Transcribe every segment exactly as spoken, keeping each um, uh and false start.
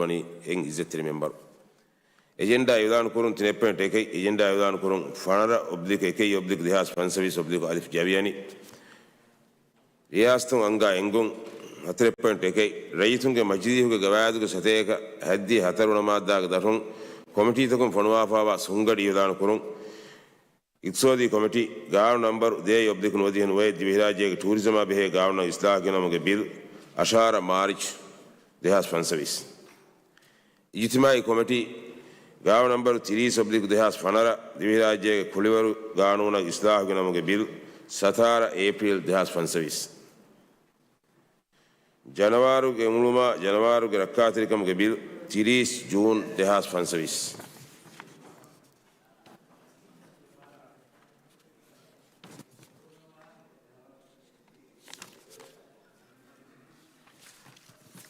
ވަނީ އެއް އިއްޒަތްތެރި މެމްބަރު. އެޖެންޑާ އިއުލާނު ކުރުން ތިނެއް ޕޮއިންޓް އެކެއް، އެޖެންޑާ އިއުލާނު ކުރުން ފަނަރަ އޮބްލިކް އެކެއް އޮބްލިކް ދެހާސް ފަންސަވީސް އޮބްލިކް އަލިފް ޖަވިއަނި. ރިޔާސަތުން އަންގާ އެންގުން ހަތަރެއް ޕޮއިންޓް އެކެއް، ރައްޔިތުންގެ މަޖިލީހުގެ ގަވާއިދުގެ ސަތޭކަ ހަތްދިހަ ހަތަރު ވަނަ މާއްދާގެ ދަށުން ކޮމިޓީތަކުން ފޮނުވާފާވާ ސުންގަޑި އިއުލާނު ކުރުން. އިޤްތިޞާދީ ކޮމިޓީ، ގާނޫނު ނަންބަރު ދޭއް އޮބްލިކް ނުވަދިހަ ނުވައެއް، ދިވެހިރާއްޖޭގެ ޓޫރިޒަމާ ބެހޭ ގާނޫނަށް އިސްލާހު ގެނައުމުގެ ބިލް، އަށާރަ މާރިޗް ދެހާސް ފަންސަވީސް. އިޖުތިމާޢީ ކޮމިޓީ، ގާނޫނު ނަންބަރު ތިރީސް އޮބްލިކް ދެހާސް ފަނަރަ، ދިވެހިރާއްޖޭގެ ކުޅިވަރު ގާނޫނަށް އިސްލާހު ގެނައުމުގެ ބިލް، ސަތާރަ އޭޕްރީލް ދެހާސް ފަންސަވީސް. ޖަނަވާރުގެ އުނގުޅުމާ ޖަނަވާރުގެ ރައްކާތެރިކަމުގެ ބިލް، ތިރީސް ޖޫން ދެހާސް ފަންސަވީސް.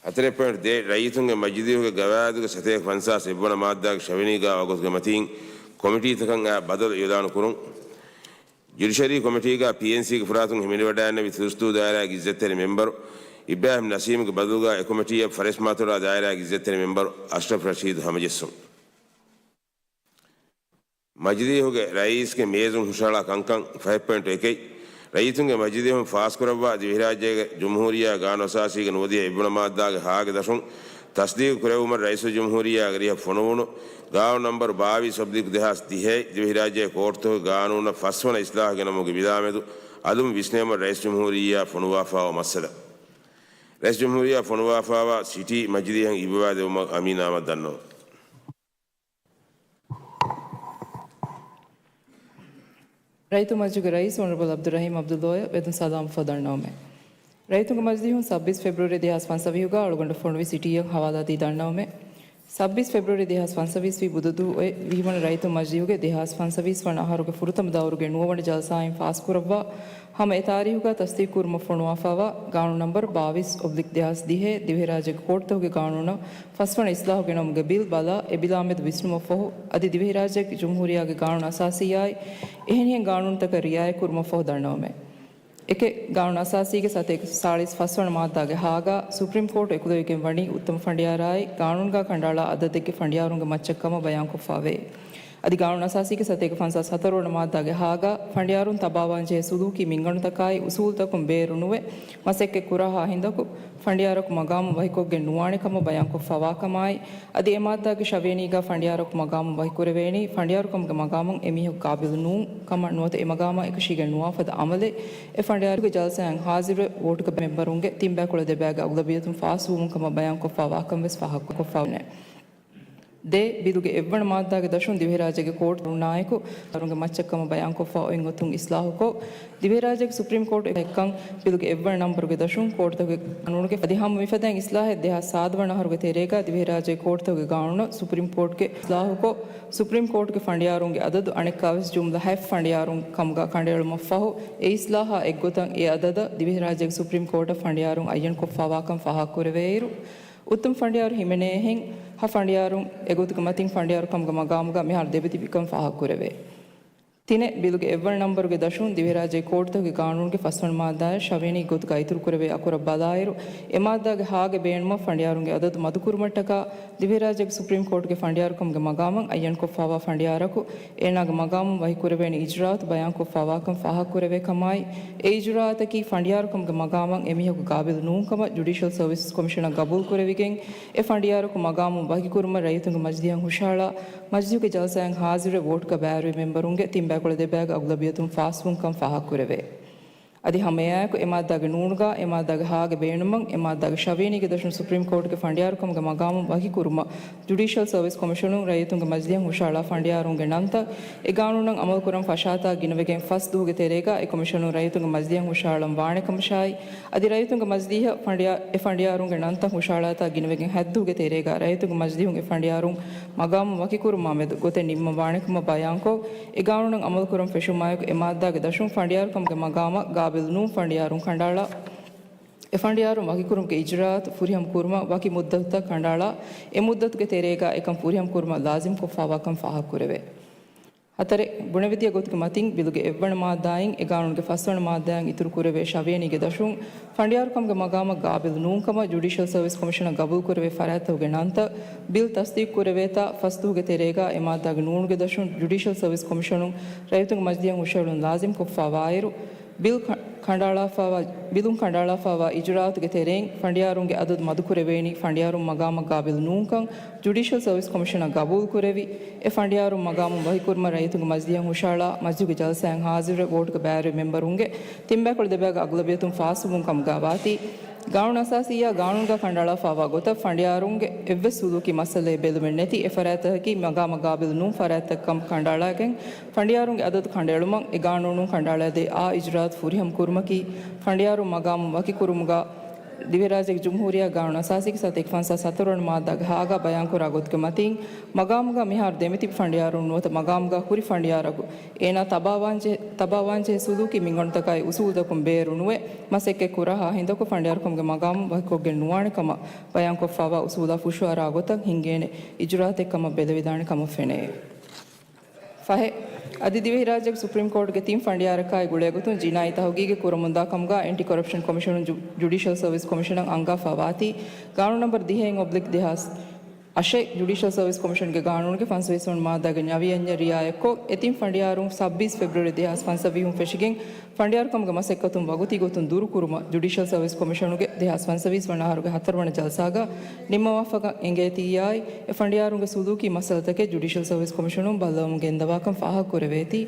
ހަތަރެއް ޕޮއިންޓް ދޭއް، ރައްޔިތުންގެ މަޖިލީހުގެ ގަވާއިދުގެ ސަތޭކަ ފަންސާސް އެއްވަނަ މާއްދާގެ ޝަވިނީގާ ވަގުތުގެ މަތީން ކޮމިޓީތަކަށް އައި ބަދަލު އިއުލާނު ކުރުން. ޖުޑިޝަރީ ކޮމިޓީގާ ޕީއެންސީގެ ފުރާތުން ހިމެނިވަޑައިގެންނެވި ތުރުސްދޫ ދާއިރާގެ އިއްޒަތްތެރި މެމްބަރު އިބްރާހިމް ނަސީމްގެ ބަދަލުގާ އެ ކޮމިޓީއަށް ފަރެސް މާތޮޑާ ދާއިރާގެ އިއްޒަތްތެރި މެމްބަރު އަޝްރަފް ރަޝީދު ހަމަޖެއްސުން. މަޖިލީހުގެ ރައީސްގެ މޭޒުން ހުށަހަޅާ ކަންކަން ފަހެއް ޕޮއިންޓް އެކެއް، ރައްޔިތުންގެ މަޖިލީހުން ފާސްކުރައްވާ ދިވެހިރާއްޖޭގެ ޖުމްހޫރިއްޔާ ގާނޫނު އަސާސީގެ ނުވަދިހަ އެއްވަނަ މާއްދާގެ ހާގެ ދަށުން ތަސްދީގު ކުރެއްވުމަށް ރައީސުލްޖުމްހޫރިއްޔާގެ އަރިހަށް ފޮނުވުނު ގާނޫނު ނަންބަރު ބާވީސް އޮބްލިކް ދެހާސް ދިހައެއް، ދިވެހިރާއްޖޭގެ ކޯޓުތަކުގެ ގާނޫނަށް ފަސްވަނަ އިސްލާހު ގެނައުމުގެ ބިލާމެދު އަލުން ވިސްނެވުމަށް ރައީސުލްޖުމްހޫރިއްޔާ ފޮނުވާފާވާ މައްސަލަ. ރައީސުލްޖުމްހޫރިއްޔާ ފޮނުވާފާވާ ސިޓީ މަޖިލީހަށް އިއްވަވާދެއްވުމަށް އަމީނާ އަޙްމަދު ދަންނަވަން. ރައްޔިތުންގެ މަޖިލީހުގެ ރައީސް އޮނަރަބަލް ޢަބްދުއްރަޙީމް ޢަބްދުﷲ އަށް ވެދުން ސަލާމް ފޮދަންނަވަމޭ. ރައްޔިތުންގެ މަޖިލީހުން ސައްބީސް ފެބްރުއަރީ ދެހާސް ފަންސަވީހުގަ އަޅުގަނޑަށް ފޮނުވި ސިޓީއަށް ހަވާލާދީ ދަންނަވަމޭ. ސައްބީސް ފެބްރުއަރީ ދެހާސް ފަންސަވީސް ވީ ބުދަ ދުވަހު އޮތް ވިހި ވަނަ ރައްޔިތުންގެ މަޖިލީހުގެ ދެހާސް ފަންސަވީސް ވަނަ އަހަރުގެ ފުރަތަމަ ދައުރުގެ ނުވަވަނަ ޖަލްސާއިން ފާސްކުރައްވާ ހަމަ އެ ތާރީހުގަ ތަސްދީގުކުރުމަށް ފޮނުވާފާވާ ގާނޫނު ނަންބަރު ބާވީސް އޮބްލިކް ދެހާސް ދިހައެއް، ދިވެހިރާއްޖޭގެ ކޯޓުތަކުގެ ގާނޫނަށް ފަސްވަނަ އިސްލާހު ގެނައުމުގެ ބިލް ބަލާ، އެ ބިލާމެދު ވިސްނުމަށްފަހު، އަދި ދިވެހިރާއްޖޭގެ ޖުމްހޫރިއްޔާގެ ގާނޫނު އަސާސީއާއި އެހެނިހެން ގާނޫނުތަކަށް ރިއާޔަތްކުރުމަށްފަހު ދަންނަވަމޭ. އެކެއް، ގާނޫނު އަސާސީގެ ސަތޭކަ ސާޅީސް ފަސްވަނަ މާއްދާގެ ހާގާ ސުޕްރީމް ކޯޓު އެކުލެވިގެން ވަނީ އުއްތަމަ ފަނޑިޔާރާއި ގާނޫނުގާ ކަނޑައަޅާ އަދަދެއްގެ ފަނޑިޔާރުންގެ މައްޗަށް ކަމަށް ބަޔާންކޮށްފާވޭ. އަދި ގާނޫނު އަސާސީގެ ސަތޭކަ ފަންސާސް ހަތަރު ވަނަ މާއްދާގެ ހާގާ ފަނޑިޔާރުން ތަބާވާންޖެހޭ ސުލޫކީ މިންގަނޑުތަކާއި އުސޫލުތަކުން ބޭރުނުވެ، މަސައްކަތް ކުރާހާ ހިނދަކު ފަނޑިޔާރަކު މަގާމު ވަހިކޮށްގެން ނުވާނެ ކަމަށް ބަޔާންކޮށްފާވާކަމާއި، އަދި އެ މާއްދާގެ ޝަވިޔަނީގާ ފަނޑިޔާރަކު މަގާމު ވަހިކުރެވޭނީ، ފަނޑިޔާރުކަމުގެ މަގާމަށް އެމީހަކު ޤާބިލު ނޫން ކަމަށް ނުވަތަ އެ މަގާމަށް އެކަށީގެން ނުވާ ފަދަ އަމަލެއް އެ ފަނޑިޔާރުގެ ޖަލްސާއިން ހާޒިރުވެ ވޯޓުކޮށް މެމްބަރުންގެ ތިން ބައިކުޅަ ދެބައިގެ އަޣުލަބިއްޔަތުން ފާސްވުމުން ކަމަށް ބަޔާންކޮށްފާވާކަން ވެސް ފާހަގަކޮށްފާވަނެ. ދޭއް، ބިލުގެ އެއްވަނަ މާއްދާގެ ދަށުން ދިވެހިރާއްޖޭގެ ކޯޓު ނާއިކު ދަރުންގެ މައްޗަށް ކަމަށް ބަޔާންކޮށްފަ އޮތް ގޮތުން އިސްލާހުކޮށް، ދިވެހިރާއްޖޭގެ ސުޕްރީމް ކޯޓު އެކަން ބިލުގެ އެއްވަނަ ނަންބަރުގެ ދަށުން ކޯޓުތަކުގެ ގާނޫނުގެ އަދި ހަމަ މިފަދައިން އިސްލާހެއް ދެހާސް ސާދަ ވަނަ އަހަރުގެ ތެރޭގަ ދިވެހިރާއްޖޭގެ ކޯޓުތަކުގެ ގާނޫނަށް ސުޕްރީމް ކޯޓުގެ އިސްލާހުކޮށް، ސުޕްރީމް ކޯޓުގެ ފަނޑިޔާރުންގެ އަދަދު އަނެއްކާވެސް ޖުމްލަ ހަތް ފަނޑިޔާރުން ކަމުގަ ކަނޑައެޅުމަށްފަހު، އެ އިސްލާހާ އެއްގޮތަށް އެ އަދަދަށް ދިވެހިރާއްޖޭގެ ސުޕްރީމް ކޯޓަށް ފަނޑިޔާރުން އައްޔަންކޮށްފާވާކަން ފާހަގަކުރެވޭއިރު، އުއްތަމަ ފަނޑިޔާރު ހިމެނޭހެން ހަ ފަނޑިޔާރުން އެގޮތުގެ މަތިން ފަނޑިޔާރު ކަމުގެ މަގާމުގަ މިހާރު ދެބަތިބިކަން ފާހަގަކުރެވޭ. ތިނެއް، ބިލުގެ އެއްވަނަ ނަންބަރުގެ ދަށުން ދިވެހިރާއްޖޭގެ ކޯޓުތަކުގެ ގާނޫނުގެ ފަސްވަނަ މާއްދާއަށް ޝަވިޔަނީ ގޮތުގަ އިތުރުކުރެވޭ އަކުރަށް ބަލާއިރު، އެ މާއްދާގެ ހާގެ ބޭނުމަށް ފަނޑިޔާރުންގެ އަދަދު މަދުކުރުމަށްޓަކާ، ދިވެހިރާއްޖޭގެ ސުޕްރީމް ކޯޓުގެ ފަނޑިޔާރުކަމުގެ މަގާމަށް އައްޔަންކޮށްފާވާ ފަނޑިޔާރަކު، އޭނާގެ މަގާމުން ވަހިކުރެވޭނެ އިޖުރާއަތު ބަޔާންކޮށްފާވާކަން ފާހަގަކުރެވޭ ކަމާއި، އެ އިޖުރާއަތަކީ ފަނޑިޔާރުކަމުގެ މަގާމަށް އެމީހަކު ގާބިލު ނޫންކަމަށް ޖުޑިޝަލް ސަރވިސަސް ކޮމިޝަނަށް ގަބޫލުކުރެވިގެން، އެ ފަނޑިޔާރަކު މަގާމުން ވަހިކުރުމަށް ރައްޔިތުންގެ މަޖިލީހަށް ހުށަހަޅާ، މަޖިލީހުގެ ޖަލްސާއިން ހާޒިރުވެ ވޯޓުގަ ބައިވެރިވި މެމްބަރުންގެ ތިން ބައިކުޅަ ދެބައިގެ އަޣުލަބިއްޔަތުން ފާސްވުންކަން ފާހަގަކުރެވޭ. އަދި ހަމައެއާއެކު އެ މާއްދާގެ ނޫނުގަ، އެ މާއްދާގެ ހާގެ ބޭނުމަށް، އެ މާއްދާގެ ޝަވިޔަނީގެ ދަށުން ސުޕްރީމް ކޯޓުގެ ފަނޑިޔާރުކަމުގެ މަގާމުން ވަކިކުރުމަށް، ޖުޑިޝަލް ސަރވިސް ކޮމިޝަނުން ރައްޔިތުންގެ މަޖިލީހަށް ހުށަހަޅާ ފަނޑިޔާރުންގެ ނަންތައް، އެ ގާނޫނަށް އަމަލުކުރަން ފަށާތާ ގިނަވެގެން ފަސް ދުވަހުގެ ތެރޭގަ އެ ކޮމިޝަނުން ރައްޔިތުންގެ މަޖިލީހަށް ހުށަހަޅަން ވާނެ ކަމަށާއި، އަދި ރައްޔިތުންގެ މަޖިލީހަށް ފަނޑިޔާ، އެ ފަނޑިޔާރުންގެ ނަންތައް ހުށަހަޅާތާ ގިނަވެގެން ހަތް ދުވަހުގެ ތެރޭގަ ރައްޔިތުންގެ މަޖިލީހުން އެ ފަނޑިޔާރުން މަގާމުން ވަކިކުރުމާމެދު ގޮތެއް ނިންމަން ވާނެކަމަށް ބަޔާންކޮށް، އެ ގާނޫނަށް އަމަލުކުރަން ފެށުމާއެކު، އެ މާއްދާގެ ދަށުން ފަނޑިޔާރުކަމުގެ މަގާމަށް ގާބިލު ނޫން ފަނޑިޔާރުން ކަނޑައަޅާ، އެ ފަނޑިޔާރުން ވަކިކުރުމުގެ އިޖުރާއަތު ފުރިހަމަ ކުރުމަށް ވަކި މުއްދަތުތައް ކަނޑައަޅާ، އެ މުއްދަތުގެ ތެރޭގަ އެކަން ފުރިހަމަ ކުރުމަށް ލާޒިމްކޮށްފާވާކަން ފާހަގަކުރެވޭ. ހަތަރެއް، ބުނެވިދިޔަ ގޮތުގެ މަތިން ބިލުގެ އެއްވަނަ މާއްދާއިން އެ ގާނޫނުގެ ފަސްވަނަ މާއްދާއަށް އިތުރު ކުރެވޭ ޝަވިޔަނީގެ ދަށުން ފަނޑިޔާރުކަމުގެ މަގާމަށް ގާބިލު ނޫން ކަމަށް ޖުޑިޝަލް ސަރވިސް ކޮމިޝަނަށް ގަބޫލު ކުރެވޭ ފަރާތްތަކުގެ ނަންތައް ބިލް ތަސްދީޤު ކުރެވޭތާ ފަސްދުވަހުގެ ތެރޭގަ އެ މާއްދާގެ ނޫނުގެ ދަށުން ޖުޑިޝަލް ސަރވިސް ކޮމިޝަނުން ރައްޔިތުންގެ މަޖިލީހަށް ހުށަހެޅުން ލާޒިމް ކޮށްފަވާއިރު، ބިލް ކަ-، ކަނޑައަޅާފައިވާ، ބިލުން ކަނޑައަޅާފައިވާ އިޖުރާއަތުގެ ތެރެއިން ފަނޑިޔާރުންގެ އަދަދު މަދުކުރެވޭނީ ފަނޑިޔާރުން މަގާމަށް ގާބިލު ނޫންކަން ޖުޑިޝަލް ސަރވިސް ކޮމިޝަނަށް ގަބޫލު ކުރެވި، އެ ފަނޑިޔާރުން މަގާމުން ވަކިކުރުމަށް ރައްޔިތުންގެ މަޖިލީހަށް ހުށަހަޅާ މަޖިލީހުގެ ޖަލްސާއިން ހާޒިރުވެ ވޯޓުގެ ބައިވެރި މެމްބަރުންގެ ތިން ބައިކުޅަ ދެ ބައިގެ އަޣުލަބިއްޔަތުން ފާސްވުމުން ކަމުގައިވާތީ، ގާނޫނު އަސާސީއާ ގާނޫނުގަ ކަނޑައަޅާފައިވާ ގޮތަށް ފަނޑިޔާރުންގެ އެއްވެސް ސުލޫކީ މައްސަލައެއް ބެލުމެއް ނެތި އެ ފަރާތްތަކަކީ މަގާމަށް ގާބިލު ނޫން ފަރާތްތަކަށް ކަނޑައަޅާގެން، ފަނޑިޔާރުންގެ އަދަދު ކަނޑައެޅުމަށް އެ ގާނޫނުން ކަނޑައަޅާދޭ އާ އިޖުރާއަތު ފުރިހަމަ ކުރުމަކީ، ފަނޑިޔާރުން މަގާމުން ވަކިކުރުމުގަ ދިވެހިރާއްޖޭގެ ޖުމްހޫރިއްޔާ ގާނޫނު އަސާސީގެ ސަތޭކަ ފަންސާސް ހަތަރު ވަނަ މާއްދާގެ ހާގަ ބަޔާންކުރާ ގޮތުގެ މަތިން، މަގާމުގަ މިހާރު ދެމިތިބި ފަނޑިޔާރުން ނުވަތަ މަގާމުގަ ހުރި ފަނޑިޔާރަކު އޭނާ ތަބާވާންޖެ-، ތަބާވާންޖެހޭ ސުލޫކީ މިންގަނޑުތަކާއި އުސޫލުތަކުން ބޭރު ނުވެ، މަސައްކަތް ކުރާހާ ހިނދަކު ފަނޑިޔާރުކަމުގެ މަގާމުން ވަކިކޮށްގެން ނުވާނެ ކަމަށް ބަޔާންކޮށްފައިވާ އުސޫލާ ފުށުއަރާ ގޮތަށް ހިންގޭނެ އިޖުރާއަތެއް ކަމަށް ބެލެވިދާނެ ކަމަށް ފެނޭ. ފަހެއް، އަދި ދިވެހިރާއްޖޭގެ ސުޕްރީމް ކޯޓުގެ ތިން ފަނޑިޔާރަކާއި ގުޅޭގޮތުން ޖިނާއީ ތަހުގީގެއް ކުރަމުންދާ ކަމުގަ އެންޓި ކޮރަޕްޝަން ކޮމިޝަނުން ޖު-، ޖުޑިޝަލް ސަރވިސް ކޮމިޝަނަށް އަންގާފައިވާތީ، ގާނޫނު ނަންބަރު ދިހައެއް އޮބްލިކް ދެހާސް އަށެއް ޖުޑިޝަލް ސަރވިސް ކޮމިޝަންގެ ގާނޫނުގެ ފަންސަވީސް ވަނަ މާއްދާގެ ނަވިޔަންޏަށް ރިއާޔަތްކޮށް، އެ ތިން ފަނޑިޔާރުން ސައްބީސް ފެބްރުއަރީ ދެހާސް ފަންސަވީހުން ފެށިގެން، ފަނޑިޔާރުކަމުގެ މަސައްކަތުން ވަގުތީ ގޮތުން ދުރުކުރުމަށް ޖުޑިޝަލް ސަރވިސް ކޮމިޝަނުގެ ދެހާސް ފަންސަވީސް ވަނަ އަހަރުގެ ހަތަރު ވަނަ ޖަލްސާގަ ނިންމަވާފަ އެނގޭތީއާއި، އެ ފަނޑިޔާރުންގެ ސުލޫކީ މައްސަލަތަކެއް ޖުޑިޝަލް ސަރވިސް ކޮމިޝަނުން ބައްލަވަމުން ގެންދަވާކަން ފާހަގަކުރެވޭތީ،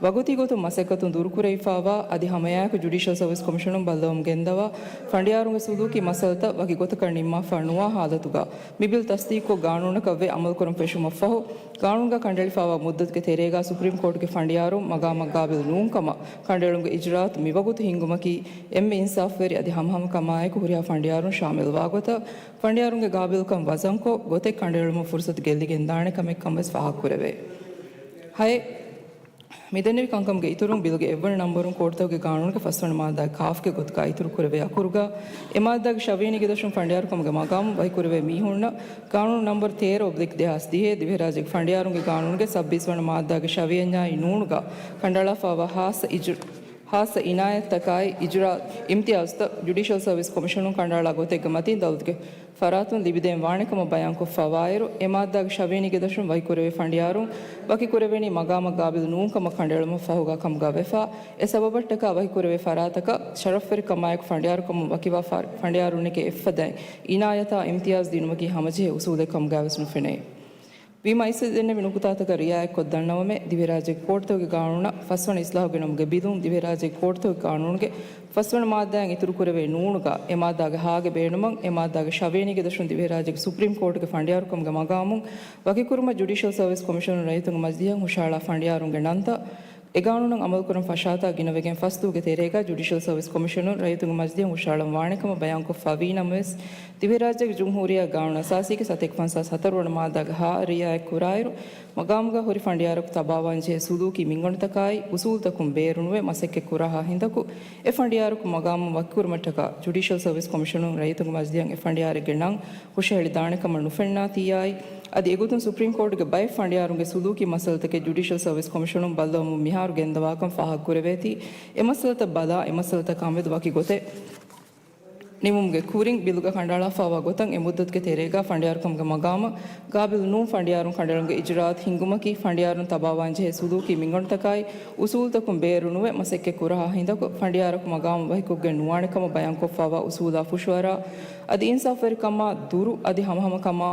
ވަގުތީ ގޮތުން މަސައްކަތުން ދުރުކުރެވިފައިވާ އަދި ހަމައެއާއެކު ޖުޑިޝަލް ސަރވިސް ކޮމިޝަނުން ބައްލަވަމުން ގެންދަވާ ފަނޑިޔާރުންގެ ސުލޫކީ މައްސަލަތައް ވަކި ގޮތަކަށް ނިންމާފަ ނުވާ ހާލަތުގަ، މި ބިލް ތަސްދީޤުކޮށް ގާނޫނަކަށް ވެ އަމަލުކުރަން ފެށުމަށްފަހު، ގާނޫނުގަ ކަނޑައެޅިފައިވާ މުއްދަތުގެ ތެރޭގަ ސުޕްރީމް ކޯޓުގެ ފަނޑިޔާރުން މަގާމަށް ގާބިލު ނޫންކަމަށް ކަނޑައެޅުމުގެ އިޖުރާއަތު މިވަގުތު ހިންގުމަކީ، އެންމެ އިންސާފުވެރި އަދި ހަމަހަމަކަމާއެކު ހުރިހާ ފަނޑިޔާރުން ޝާމިލުވާ ގޮތަށް، ފަނޑިޔާރުންގެ ގާބިލުކަން ވަޒަންކޮށް، ގޮތެއް ކަނޑައެޅުމަށް ފުރުސަތު ގެއްލިގެންދާނެ ކަމެއްކަން ވެސް ފާހަގަކުރެވޭ. ހައެއް، މިދެންނެވި ކަންކަމުގެ އިތުރުން، ބިލްގެ އެއްވަނަ ނަންބަރުން ކޯޓުތަކުގެ ގާނޫނުގެ ފަސްވަނަ މާއްދާ ކާފްގެ ގޮތުގަ އިތުރުކުރެވޭ އަކުރުގަ، އެ މާއްދާގެ ޝަވިޔަނީގެ ދަށުން ފަނޑިޔާރުކަމުގެ މަގާމުން ވަކިކުރެވޭ މީހުންނަށް، ގާނޫނު ނަންބަރު ތޭރަ އޮބްލިކް ދެހާސް ދިހަ، ދިވެހިރާއްޖޭގެ ފަނޑިޔާރުންގެ ގާނޫނުގެ ސައްބީސް ވަނަ މާއްދާގެ ޝަވިޔަންޏާއި ނޫނުގަ ކަނޑައަޅާފައިވާ ހާއްސަ އިޖު-، ހާއްސަ އިނާޔަތްތަކާއި އިޖުރާ އިމްތިޔާޒުތައް ޖުޑިޝަލް ސަރވިސް ކޮމިޝަނުން ކަނޑައަޅާ ގޮތެއްގެ މަތިން ދައުލަތުގެ ފަރާތުން ލިބިދޭން ވާނެ ކަމަށް ބަޔާންކޮށްފައިވާއިރު، އެ މާއްދާގެ ޝަވިޔަނީގެ ދަށުން ވަކިކުރެވޭ ފަނޑިޔާރުން ވަކިކުރެވޭނީ މަގާމަށް ގާބިލު ނޫން ކަމަށް ކަނޑައެޅުމަށް ފަހުގަ ކަމުގަ ވެފަ، އެ ސަބަބަށްޓަކާ ވަކިކުރެވޭ ފަރާތަކަށް ޝަރަފްވެރިކަމާއެކު ފަނޑިޔާރުކަމުން ވަކިވާ ފަ-، ފަނޑިޔާރުންނެކޭ އެއްފަދައިން އިނާޔަތާ އިމްތިޔާޒް ދިނުމަކީ ހަމަޖެހޭ އުސޫލެއް ކަމުގައިވެސް ނުފެނޭ. ވީމާ އިސްވެ ދެންނެވި ނުކުތާތަކަށް ރިއާޔަތްކޮށް ދަންނަވަމޭ، ދިވެހިރާއްޖޭގެ ކޯޓުތަކުގެ ގާނޫނަށް ފަސްވަނަ އިސްލާހު ގެނައުމުގެ ބިލުން ދިވެހިރާއްޖޭގެ ކޯޓުތަކުގެ ގާނޫނުގެ ފަސްވަނަ މާއްދާއިން އިތުރުކުރެވޭ ނޫނުގަ، އެ މާއްދާގެ ހާގެ ބޭނުމަށް އެ މާއްދާގެ ޝަވިޔަނީގެ ދަށުން ދިވެހިރާއްޖޭގެ ސުޕްރީމް ކޯޓުގެ ފަނޑިޔާރުކަމުގެ މަގާމުން ވަކިކުރުމަށް ޖުޑިޝަލް ސަރވިސް ކޮމިޝަނުން ރައްޔިތުންގެ މަޖިލީހަށް ހުށަހަޅާ ފަނޑިޔާރުންގެ ނަންތައް އެ ގާނޫނަށް އަމަލުކުރަން ފަށާތާ ގިނަވެގެން ފަސްދުވަހުގެ ތެރޭގަ ޖުޑިޝަލް ސަރވިސް ކޮމިޝަނުން ރައްޔިތުންގެ މަޖިލީހަށް ހުށަހަޅަން ވާނެ ކަމަށް ބަޔާންކޮށްފަ ވީ ނަމަވެސް، ދިވެހިރާއްޖޭގެ ޖުމްހޫރިއްޔާ ގާނޫނު އަސާސީގެ ސަތޭކަ ފަންސާސް ހަތަރު ވަނަ މާއްދާގެ ހައަށް ރިއާޔަތް ކުރާއިރު، މަގާމުގަ ހުރި ފަނޑިޔާރަކު ތަބާވާންޖެހޭ ސުލޫކީ މިންގަނޑުތަކާއި އުސޫލުތަކުން ބޭރުނުވެ މަސައްކަތް ކުރާހާ ހިނދަކު، އެ ފަނޑިޔާރަކު މަގާމުން ވަކިކުރުމަށްޓަކާ ޖުޑިޝަލް ސަރވިސް ކޮމިޝަނުން ރައްޔިތުންގެ މަޖިލީހަށް އެ ފަނޑިޔާރެއްގެ ނަން ހުށަހެޅިދާނެ ކަމަށް ނުފެންނާތީއާއި، އަދި އެގޮތުން ސުޕްރީމް ކޯޓުގެ ބައެއް ފަނޑިޔާރުންގެ ސުލޫކީ މައްސަލަތަކެއް ޖުޑިޝަލް ސަރވިސް ކޮމިޝަނުން ބައްލަވަމުން މިހާރު ގެންދަވާކަން ފާހަގަކުރެވޭތީ، އެ މައްސަލަތައް ބަލާ، އެ މައްސަލަތަކާ މެދު ވަކި ގޮތެއް ނިމުމުގެ ކުރިން، ބިލުގަ ކަނޑައަޅާފައިވާ ގޮތަށް އެ މުއްދަތުގެ ތެރޭގަ ފަނޑިޔާރުކަމުގެ މަގާމަށް ގާބިލު ނޫން ފަނޑިޔާރުން ކަނޑައެޅުމުގެ އިޖުރާއަތު ހިންގުމަކީ، ފަނޑިޔާރުން ތަބާވާންޖެހޭ ސުލޫކީ މިންގަނޑުތަކާއި އުސޫލުތަކުން ބޭރުނުވެ މަސައްކަތް ކުރަހާ ހިނދަކު، ފަނޑިޔާރަކު މަގާމުން ވަކިކޮށްގެން ނުވާނެ ކަމަށް ބަޔާންކޮށްފައިވާ އުސޫލާ ފުށުއަރާ، އަދި އިންސާފުވެރިކަމާ ދުރު އަދި ހަމަހަމަކަމާ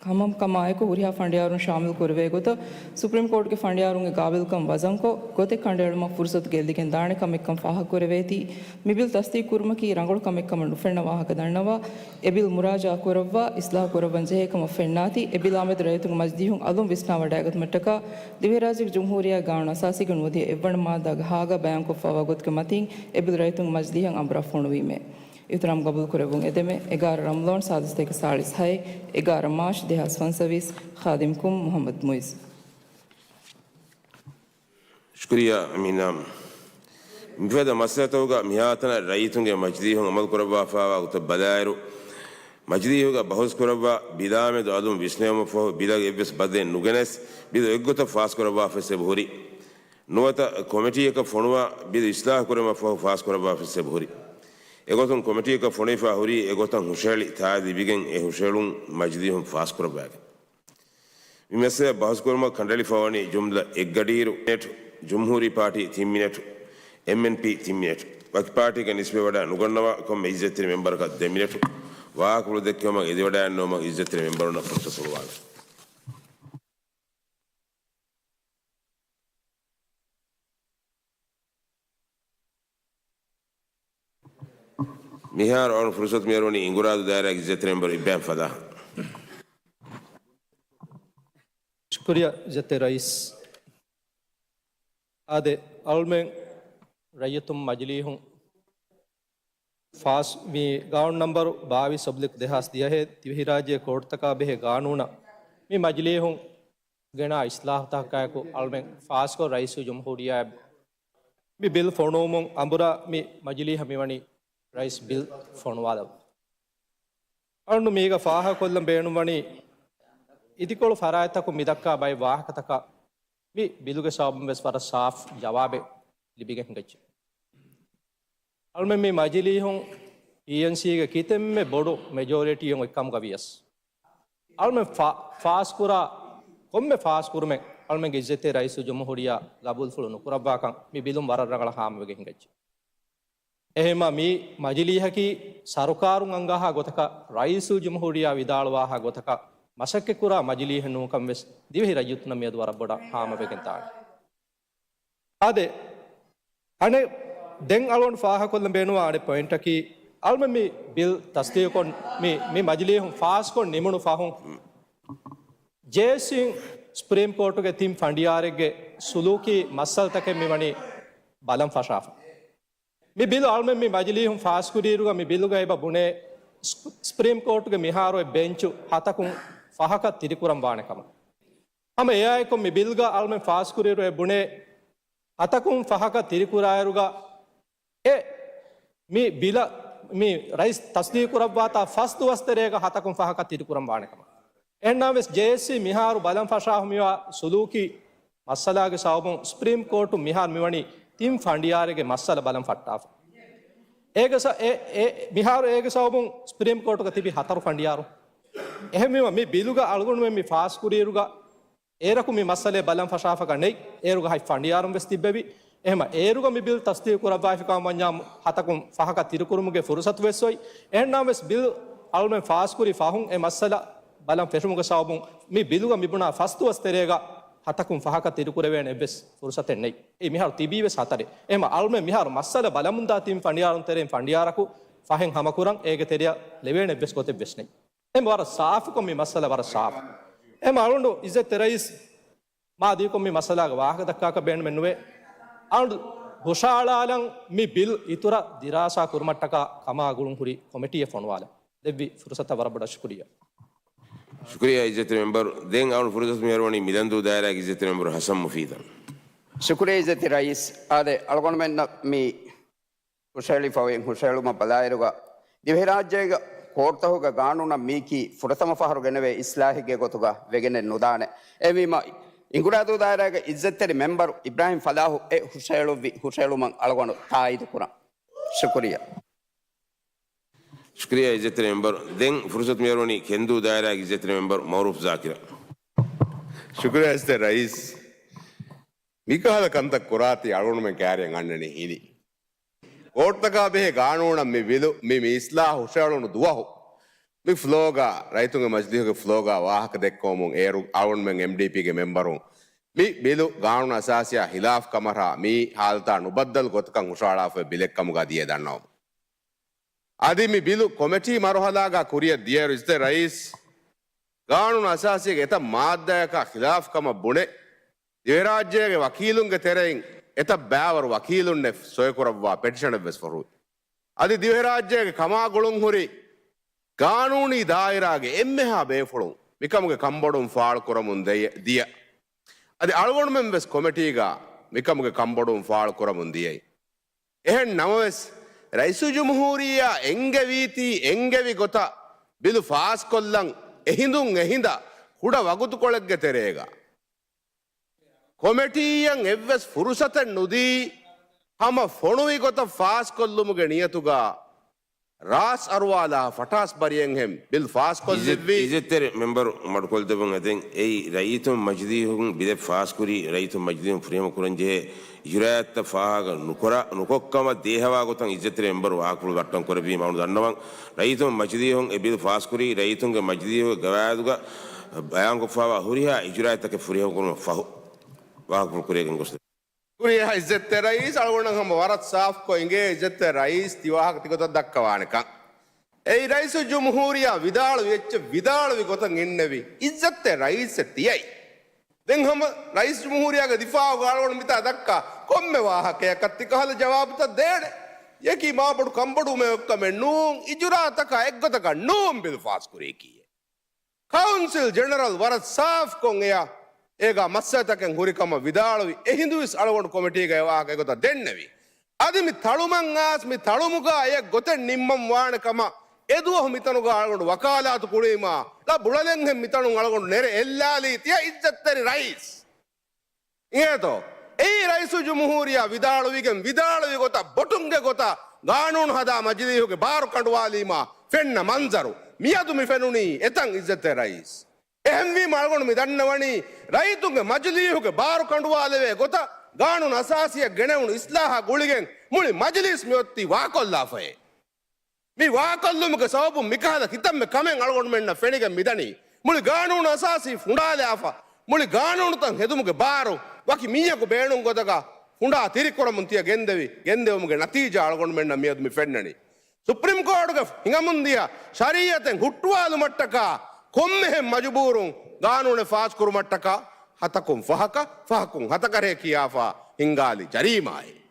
ހަމަކަމާއެކު ހުރިހާ ފަނޑިޔާރުން ޝާމިލް ކުރެވޭ ގޮތަށް ސުޕްރީމް ކޯޓުގެ ފަނޑިޔާރުންގެ ގާބިލްކަން ވަޒަންކޮށް، ގޮތެއް ކަނޑައެޅުމަށް ފުރުސަތު ގެއްލިގެން ދާނެ ކަމެއްކަން ފާހަގަކުރެވޭތީ، މި ބިލް ތަސްދީޤު ކުރުމަކީ ރަނގަޅު ކަމެއް ކަމަށް ނުފެންނަ ވާހަކަ ދަންނަވާ، އެ ބިލް މުރާޖައާ ކުރައްވާ، އިސްލާހު ކުރައްވަން ޖެހޭ ކަމަށް ފެންނާތީ، އެ ބިލާ މެދު ރައްޔިތުންގެ މަޖިލީހުން އަލުން ވިސްނާވަޑައިގަތުމަށްޓަކާ، ދިވެހިރާއްޖޭގެ ޖުމްހޫރިއްޔާ ގާނޫނު އަސާސީގެ ނުވަދިހަ އެއްވަނަ މާއްދާގެ ހާގަ ބަޔާންކޮށްފައިވާ ގޮތުގެ މަތިން އެ ބިލް ރައްޔިތުންގެ މަޖިލީހަށް އަނބުރާ ފޮނުވީމޭ. އިހުތިރާމް ގަބޫލުކުރެއްވުން އެދެމެ، އެގާރަ ރަމަޟާން ސާދަ ސަތޭކަ ސާޅީސް ހައެއް، އެގާރަ މާޗް ދެހާސް ފަންސަވީސް، ޚާދިމްކުން މުޙައްމަދު މުއިޒް. ޝުކުރިއްޔާ އަމީނާ. މިފަދަ މައްސަލަތަކުގަ މިހާތަނަށް ރައްޔިތުންގެ މަޖިލީހުން އަމަލުކުރައްވާފައިވާ ގޮތަށް ބަލާއިރު، މަޖިލީހުގަ ބަހުސްކުރައްވާ ބިލާމެދު އަލުން ވިސްނެވުމަށްފަހު ބިލަށް އެއްވެސް ބަދަލެއް ނުގެނެސް، ބިލު އެއްގޮތަށް ފާސްކުރައްވާފައި އެބަހުރި. ނުވަތަ ކޮމިޓީއަކަށް ފޮނުވާ ބިލު އިސްލާހުކުރުމަށްފަހު ފާސްކުރައްވާފައި އެބަހުރި. އެގޮތުން ކޮމިޓީއަކަށް ފޮނުވިފަ ހުރީ އެގޮތަށް ހުށަހެޅި ތާއީދު ލިބިގެން އެ ހުށަހެޅުން މަޖިލީހުން ފާސްކުރައްވައިގެން. މި މައްސަލަ ބަހުސްކުރުމަށް ކަނޑައެޅިފަވަނީ ޖުމްލަ އެއްގަޑިއިރު މިނެޓު، ޖުމްހޫރީ ޕާޓީ ތިން މިނެޓު، އެމްއެންޕީ ތިން މިނެޓު. ވަކި ޕާޓީގަ ނިސްބަތްވަޑާ ނުގަންނަވާ ކޮންމެ އިއްޒަތްތެރި މެމްބަރަކަށް ދެ މިނެޓު. ވާހަކަފުޅު ދެއްކެވުމަށް އެދިވަޑައިގަންނަވުމަށް އިއްޒަތްތެރި މެމްބަރުންނަށް ފުރުސަތު ހުޅުވާލަން. މިހާރު އަޅުން ފުރުސަތު މިއަރުވަނީ އިނގުރާދޫ ދާއިރާގެ އިއްޒަތްތެރި މެމްބަރު އިބްރާހިމް ފަލާހަށް. ޝުކުރިއްޔާ އިއްޒަތްތެރި ރައީސް. އާދެ، އަޅުމެން ރައްޔިތުން މަޖިލީހުން ފާސް މި ގާނޫނު ނަންބަރު ބާވީސް އޮބްލިކް ދެހާސް ދިހައެއް ދިވެހިރާއްޖޭގެ ކޯޓުތަކާ ބެހޭ ގާނޫނަށް މި މަޖިލީހުން ގެނާ އިސްލާހުތަކާއެކު އަޅުމެން ފާސްކޮށް ރައީސުލްޖުމްހޫރިއްޔާ މި ބިލް ފޮނުވުމުން އަނބުރާ މި މަޖިލީހަށް މިވަނީ ރައީސް ބިލް ފޮނުވާލައްވަ. އަޅުން މީގަ ފާހަގަކޮށްލަން ބޭނުންވަނީ އިދިކޮޅު ފަރާތްތަކުން މިދައްކާ ބައެއް ވާހަކަތަކަށް މި ބިލުގެ ސަބަބުން ވެސް ވަރަށް ސާފް ޖަވާބެއް ލިބިގެން ހިނގައްޖެ. އަޅުމެން މި މަޖިލީހުން ޓީއެންސީގެ ކިތަންމެ ބޮޑު މެޖޯރިޓީއެއް އޮތްކަމުގަ ވިޔަސް، އަޅުމެން ފާ-، ފާސްކުރާ ކޮންމެ ފާސްކުރުމެއް އަޅުމެންގެ އިއްޒަތްތެރި ރައީސުލްޖުމްހޫރިއްޔާ ގަބޫލުފުޅު ނުކުރައްވާކަން މި ބިލުން ވަރަށް ރަނގަޅަށް ހާމަވެގެން ހިނގައްޖެ. އެހެންމާ މި މަޖިލީހަކީ ސަރުކާރުން އަންގާހާ ގޮތަކަށް، ރައީސުލްޖުމްހޫރިއްޔާ ވިދާޅުވާހާ ގޮތަކަށް މަސައްކަތްކުރާ މަޖިލީހެއް ނޫންކަން ވެސް ދިވެހި ރައްޔިތުންނަށް މިއަދު ވަރަށް ބޮޑަށް ހާމަވެގެން ދާނެ. އާދެ، އަނެއް ދެން އަޅުގަނޑު ފާހަގަކޮށްލަން ބޭނުންވާ އަނެއް ޕޮއިންޓަކީ، އަޅުމެން މި ބިލް ތަސްދީގުކޮށް، މި، މި މަޖިލީހުން ފާސްކޮށް ނިމުނު ފަހުން، ޖޭއެސްސީން ސުޕްރީމް ކޯޓުގެ ތިން ފަނޑިޔާރެއްގެ ސުލޫކީ މައްސަލަތަކެއް މިވަނީ ބަލަން ފަށާފަ. މި ބިލު އަޅުމެން މި މަޖިލީހުން ފާސްކުރިއިރުގަ މި ބިލުގަ އެބަ ބުނޭ ސް-، ސްޕްރީމް ކޯޓުގެ މިހާރު އޮތް ބެންޗު ހަތަކުން ފަހަކަށް ތިރިކުރަން ވާނެ ކަމަށް. ހަމަ އެއާއެކު މި ބިލްގަ އަޅުމެން ފާސްކުރިއިރު އެ ބުނޭ ހަތަކުން ފަހަކަށް ތިރިކުރާއިރުގަ އެ މި ބިލަށް މި ރައީސް ތަސްދީގު ކުރައްވާތާ ފަސް ދުވަސް ތެރޭގަ ހަތަކުން ފަހަކަށް ތިރިކުރަން ވާނެ ކަމަށް. އެހެންނަމަވެސް ޖޭއެސްސީ މިހާރު ބަލަން ފަށާފަ މިވާ ސުލޫކީ މައްސަލާގެ ސަބަބުން ސުޕްރީމް ކޯޓު މިހާރު މިވަނީ ތިން ފަނޑިޔާރެއްގެ މައްސަލަ ބަލަން ފައްޓާފަ. އޭގެ ސަ-، އެ، އެ، މިހާރު އޭގެ ސަބަބުން ސުޕްރީމް ކޯޓުގަ ތިބި ހަތަރު ފަނޑިޔާރު. އެހެންވީމަ މި ބިލުގަ އަޅުގަނޑުމެން މި ފާސްކުރިއިރުގަ އޭރަކު މި މައްސަލައެއް ބަލަން ފަށާފަކަށް ނެތް. އޭރުގަ ހަތް ފަނޑިޔާރުން ވެސް ތިއްބެވި. އެހެމަ އޭރުގަ މި ބިލް ތަސްދީގު ކުރައްވާފިކަމަށް ވަންޏާ ހަތަކުން ފަހަކަށް ތިރިކުރުމުގެ ފުރުސަތު ވެސް އޮތް. އެހެންނަމަވެސް ބިލް އަޅުމެން ފާސްކުރި ފަހުން އެ މައްސަލަ ބަލަން ފެށުމުގެ ސަބަބުން މި ބިލުގަ މިބުނާ ފަސް ދުވަސް ތެރޭގަ ހަތަކުން ފަހަކަށް ތިރިކުރެވޭނެ އެއްވެސް ފުރުސަތެއް ނެތް. އެއީ މިހާރު ތިބީ ވެސް ހަތަރެއް. އެހެމަ އަޅުމެން މިހާރު މައްސަލަ ބަލަމުންދާ ތިން ފަނޑިޔާރުން ތެރެއިން ފަނޑިޔާރަކު ފަހެއް ހަމަކުރަން އޭގެ ތެރެއަށް ލެވޭނެ އެއްވެސް ގޮތެއް ވެސް ނެތް. އެހެން ވަރަށް ސާފުކޮށް މި މައްސަލަ ވަރަށް ސާފު. އެހެން އަޅުގަނޑު އިއްޒަތްތެރި ރައީސް މާ ދިޔަކޮށް މި މައްސަލާގެ ވާހަކަ ދައްކާކަށް ބޭނުމެއް ނުވޭ. އަޅުގަނޑު ހުށަހަޅާލަން މި ބިލް އިތުރަށް ދިރާސާ ކުރުމަށްޓަކާ ކަމާ ގުޅުން ހުރި ކޮމިޓީއެއް ފޮނުވާލަން. ދެއްވި ފުރުސަތަށް ވަރަށް ބޮޑަށް ޝުކުރިއްޔާ. ޝުކުރިއްޔާ އިއްޒަތްތެރި މެމްބަރު. ދެން އަޅުގަނޑު ފުރުސަތު މިއަރުވަނީ މިލަންދޫ ދާއިރާގެ އިއްޒަތްތެރި މެމްބަރު ހަސަން މުފީދަށް. ޝުކުރިއްޔާ އިއްޒަތްތެރި ރައީސް. އާދެ، އަޅުގަނޑުމެންނަށް މި ހުށަހެޅިފަ އޮތް ހުށަހެޅުމަށް ބަލާއިރުގަ، ދިވެހިރާއްޖޭގެ ކޯޓުތަކުގެ ގާނޫނަށް މީކީ ފުރަތަމަ ފަހަރު ގެނެވޭ އިސްލާހެއްގެ ގޮތުގަ ވެގެނެއް ނުދާނެ. އެހެންވީމަ، އިނގުރާދޫ ދާއިރާގެ އިއްޒަތްތެރި މެމްބަރު އިބްރާހިމް ފަލާހު އެ ހުށަހެޅުއްވި ހުށަހެޅުމަށް އަޅުގަނޑު ތާއީދު ކުރަން. ޝުކުރިއްޔާ. ޝުކުރިއްޔާ އިއްޒަތްތެރި މެމްބަރު. ދެން ފުރުސަތު މިއަރުވަނީ ކެންދޫ ދާއިރާގެ އިއްޒަތްތެރި މެމްބަރު މައުރޫފް ޒާކިރަށް. ޝުކުރިއްޔާ އިއްޒަތްތެރި ރައީސް. މިކަހަލަ ކަންތައް ކުރާތީ އަޅުގަނޑުމެން ކައިރިއަށް އަންނަނީ ހިނި. ކޯޓުތަކާ ބެހޭ ގާނޫނަށް މި ބިލު، މި، މި އިސްލާހު ހުށަހެޅުނު ދުވަހު، މި ފްލޯގަ، ރައްޔިތުންގެ މަޖިލީހުގެ ފްލޯގަ ވާހަކަ ދެއްކެވުމުން އޭރު އަޅުގަނޑުމެން އެމްޑީޕީގެ މެމްބަރުން މި ބިލު ގާނޫނު އަސާސީއާ ހިލާފް ކަމަށާ މި ހާލަތާ ނުބައްދަލު ގޮތަކަށް ހުށަހަޅާފައި ބިލެއްކަމުގަ ދިޔަ ދަންނަވަމުން. އަދި މި ބިލު ކޮމެޓީ މަރުހަލާގަ ކުރިއަށް ދިޔައިރު އިއްޒަތްތެރި ރައީސް ގާނޫނު އަސާސީގެ އެތައް މާއްދާއަކާ ޚިލާފް ކަމަށް ބުނެ، ދިވެހިރާއްޖޭގެ ވަކީލުންގެ ތެރެއިން އެތައް ބައިވަރު ވަކީލުންނެއް ސޮއިކުރައްވާ ޕެޓިޝަނެއްވެސް ފޮރުވި. އަދި ދިވެހިރާއްޖޭގެ ކަމާގުޅުން ހުރި ގާނޫނީ ދާއިރާގެ އެންމެހާ ބޭފުޅުން މިކަމުގެ ކަންބޮޑުވުން ފާޅުކުރަމުން ދެ-، ދިޔަ. އަދި އަޅުގަނޑުމެން ވެސް ކޮމެޓީގަ މިކަމުގެ ކަންބޮޑުވުން ފާޅުކުރަމުން ދިޔައީ. އެހެން ނަމަވެސް، ރައީސުލްޖުމްހޫރިއްޔާ އެންގެވީތީ އެންގެވި ގޮތަށް ބިލު ފާސްކޮށްލަން އެހިނދުން އެހިނދަށް ކުޑަ ވަގުތުކޮޅެއްގެ ތެރޭގަ ކޮމެޓީއަށް އެއްވެސް ފުރުސަތެއް ނުދީ، ހަމަ ފޮނުވި ގޮތަށް ފާސްކޮށްލުމުގެ ނިޔަތުގަ ރާސް އަރުވާލާ ފަޓާސް ބަރިއެއްހެން ބިލް ފާސްކޮށްލެއްވީ. އިއްޒަތްތެރި މެމްބަރު މަޑުކޮށްދެއްވުން އެދެން އެއީ ރައްޔިތުން މަޖިލީހުން ބިލެއް ފާސްކުރީ، ރައްޔިތުން މަޖިލީހުން ފުރިހަމަ ކުރަންޖެހޭ އިޖުރާއަތްތައް ފާހަގަ ނުކުރާ، ނުކޮށްކަމަށް ދޭހަވާ ގޮތަށް އިއްޒަތްތެރި މެމްބަރު ވާހަކަފުޅު ވައްޓަން ކުރެއްވީމަ އަޅުގަނޑު ދަންނަވަން. ރައްޔިތުން މަޖިލީހުން އެ ބިލް ފާސްކުރީ، ރައްޔިތުންގެ މަޖިލީހުގެ ގަވާއިދުގަ ބަޔާންކޮށްފައިވާ ހުރިހާ އިޖުރާއަތްތަކެއް ފުރިހަމަ ކުރުމަށް ފަހު ވާހަކަފުޅު ކުރިޔަށް ގެންގޮސްދެއްވި. ކުރިޔަށް އިއްޒަތްތެރި ރައީސް އަޅުގަނޑަށް ހަމަ ވަރަށް ސާފްކޮށް އިނގޭ އިއްޒަތްތެރި ރައީސް ތިވާހަކަ ތިގޮތަށް ދައްކަވާނެކަން. އެއީ ރައީސުލްޖުމްހޫރިއްޔާ ވިދާޅުވި އެއްޗެއް ވިދާޅުވި ގޮތަށް އިންނެވި އިއްޒަތްތެރި ރައީސްއެއް ތިޔައީ. ދެން ހަމަ ރައީސްޖުމްހޫރިއްޔާގެ ދިފާއުގަ އަޅުގަނޑު މިތާ ދައްކާ ކޮންމެ ވާހަކަޔަކަށް ތިކަހަލަ ޖަވާބުތައް ދޭނެ. އެއީ މާބޮޑު ކަންބޮޑުވުމެއް ކަމެއް ނޫން، އިޖުރާއަތަކާ އެއްގޮތަކަށް ނޫން ބިލް ފާސްކުރީކީއެއް. ކައުންސިލް ޖެނެރަލް ވަރަށް ސާފްކޮށް އެޔަށް އޭގާ މައްސަލަތަކެއް ހުރިކަމަށް ވިދާޅުވި. އެހިނދުވެސް އަޅުގަނޑު ކޮމިޓީގައި ވާހަކަ އެގޮތަށް ދެންނެވި. އަދި މި ތަޅުމަށް އާސް މި ތަޅުމުގާ އެއަށް ގޮތެއް ނިންމަން ވާނެ ކަމަށް އެދުވަހު މިތަނުގާ އަޅުގަނޑު ވަކާލާތު ކުރީމާ، ޅަ ބުޅަލެންހެން މިތަނުން އަޅުގަނޑު ނެރެ އެއްލާލީ ތިޔަ އިއްޒަތްތެރި ރައީސް. އިނގޭތޯ؟ އެއީ ރައީސުލްޖުމްހޫރިއްޔާ ވިދާޅުވިގެން ވިދާޅުވި ގޮތަށް ބޮޓުންގެ ގޮތަށް ގާނޫނު ހަދާ މަޖިލީހުގެ ބާރު ކަނޑުވާލީމާ ފެންނަ މަންޒަރު މިއަދު މި ފެނުނީ އެތަން އިއްޒަތްތެރި ރައީސް. އެހެންވީމަ އަޅުގަނޑު މި ދަންނަވަނީ ރައްޔިތުންގެ މަޖިލީހުގެ ބާރު ކަނޑުވާލެވޭ ގޮތަށް ގާނޫނު އަސާސީއަށް ގެނެވުނު އިސްލާހާ ގުޅިގެން މުޅި މަޖިލީސް މިއޮތީ ވާކޮށްލާފައޭ. މި ވާކޮށްލުމުގެ ސަބަބުން މިކަހަލަ ކިތަންމެ ކަމެއް އަޅުގަނޑުމެންނަށް ފެނިގެން މިދަނީ. މުޅި ގާނޫނު އަސާސީ ފުނޑާލާފަ، މުޅި ގާނޫނުތައް ހެދުމުގެ ބާރު ވަކި މީހަކު ބޭނުން ގޮތަކަށް ފުނޑާ ތިރިކުރަމުން ތިޔަ ގެންދެވި، ގެންދެވުމުގެ ނަތީޖާ އަޅުގަނޑުމެންނަށް މިއަދު މި ފެންނަނީ. ސުޕްރީމް ކޯޓުގެ ހިނގަމުންދިޔަ ޝަރީއަތެއް ހުއްޓުވާލުމަށްޓަކާ ކޮންމެހެން މަޖުބޫރުން ގާނޫނެއް ފާސްކުރުމަށްޓަކާ ހަތަކުން ފަހަކަށް ފަހަކުން ހަތަކަށޭ ކިޔާފަ ހިންގާލި ޖަރީމާއެއް.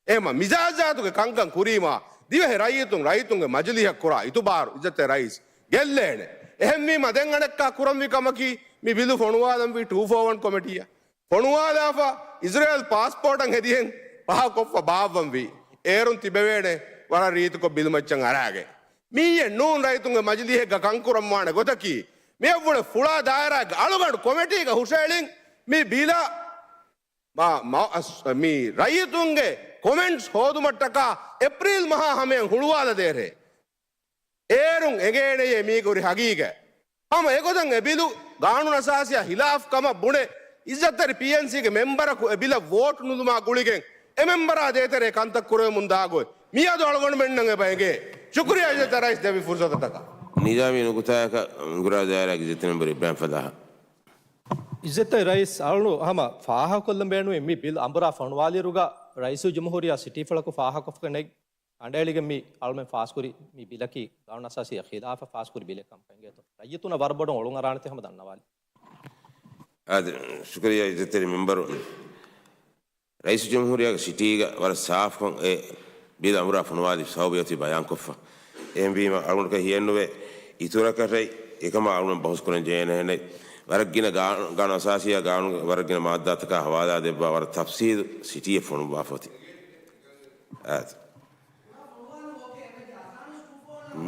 އެހެންމަ މިޒާތުގެ ކަންކަން ކުރީމާ ދިވެހި ރައްޔިތުން ރައްޔިތުންގެ މަޖިލީހަށް ކުރާ އިތުބާރު އިއްޒަތްތެރި ރައީސް ގެއްލޭނެ. އެހެންވީމާ ދެން އަނެއްކާ ކުރަންވީ ކަމަކީ މި ބިލު ފޮނުވާލަންވީ ޓޫ ފޯ ވަން ކޮމިޓީއަށް. ފޮނުވާލާފަ އިޒްރޭލް ޕާސްޕޯޓަށް ހެދިހެން ފާހަގަކޮށްފަ ބާއްވަންވީ. އޭރުން ތިބެވޭނެ ވަރަށް ރީތިކޮށް ބިލުމައްޗަށް އަރާގެން. މިއެއް ނޫން ރައްޔިތުންގެ މަޖިލީހެއްގަ ކަންކުރަންވާނެ ގޮތަކީ. މިއަށްވުރެ ފުޅާ ދާއިރާގެ އަޅުގަނޑު ކޮމިޓީގަ ހުށައެޅިން މި ބިލަށް މާ، މާ، އަސް، މި ރައްޔިތުންގެ ކޮމެންޓްސް ހޯދުމަށްޓަކާ އޭޕްރީލް މަހާ ހަމަޔަށް ހުޅުވާލަދޭށޭ. އޭރުން އެނގޭނެޔޭ މީގެ ހުރި ހަގީގަތް. ހަމަ އެގޮތަށް އެ ބިލު ގާނޫނު އަސާސީއާ ހިލާފް ކަމަށް ބުނެ، އިއްޒަތްތެރި ޕީއެންސީގެ މެމްބަރަކު އެ ބިލަށް ވޯޓް ނުލުމާ ގުޅިގެން، އެ މެމްބަރާ ދޭތެރޭ ކަންތައް ކުރެވެމުން ދާ ގޮތް މިއަދު އަޅުގަނޑުމެންނަށް އެބަ އެނގޭ. ޝުކުރިއްޔާ އިއްޒަތްތެރި ރައީސް ދެއްވި ފުރުސަތަށްޓަކާ. ނިޒާމީ ނުކުތާއަކަށް އިނގުރާ ދާއިރާގެ އިއްޒަތްތެރި މެމްބަރު އިބްރާހިމް ފަލާހް. އިއްޒަތްތެރި ރައީސް އަޅުގަނޑު ހަމަ ފާހަގަކޮށްލަން ބޭނުމީ މި ބިލް އަނބުރާ ފޮނުވާލިއިރުގަ ރައީސުލްޖުމްހޫރިއްޔާ ސިޓީފުޅަކު ފާހަގަކޮށްފަ ނެތް ކަނޑައެޅިގެން މި އަޅުމެން ފާސްކުރި މި ބިލަކީ ގާނޫނު އަސާސީއާ ޚިލާފަށް ފާސްކުރި ބިލެއް ކަމަކަށް އެނގޭތޯ. ރައްޔިތުންނަށް ވަރަށް ބޮޑަށް އޮޅުން އަރާނެތީ ހަމަ ދަންނަވާލި. އާދެ، ޝުކުރިއްޔާ އިއްޒަތްތެރި މެމްބަރު. ރައީސުލްޖުމްހޫރިއްޔާގެ ސިޓީގަ ވަރަށް ސާފްކޮށް އެ ބިލް އަނބުރާ ފޮނުވާލި ސަބަބު އޮތީ ބަޔާންކޮށްފަ. އެހެންވީމަ އަޅުގަނޑު ކައި ހިޔެއްނުވޭ އިތުރަކަށް އެކަމާ އަޅުގަނޑު ބަހުސް ކުރަން ޖެހޭނެ. ވަރަށް ގިނަ ގާ-، ގާނޫނު އަސާސީއާ ގާނޫނުގެ ވަރަށް ގިނަ މާއްދާތަކާ ހަވާލާ ދެއްވާ ވަރަށް ތަފްސީލު ސިޓީއެއް ފޮނުއްވާފަ އޮތީ. އާދެ.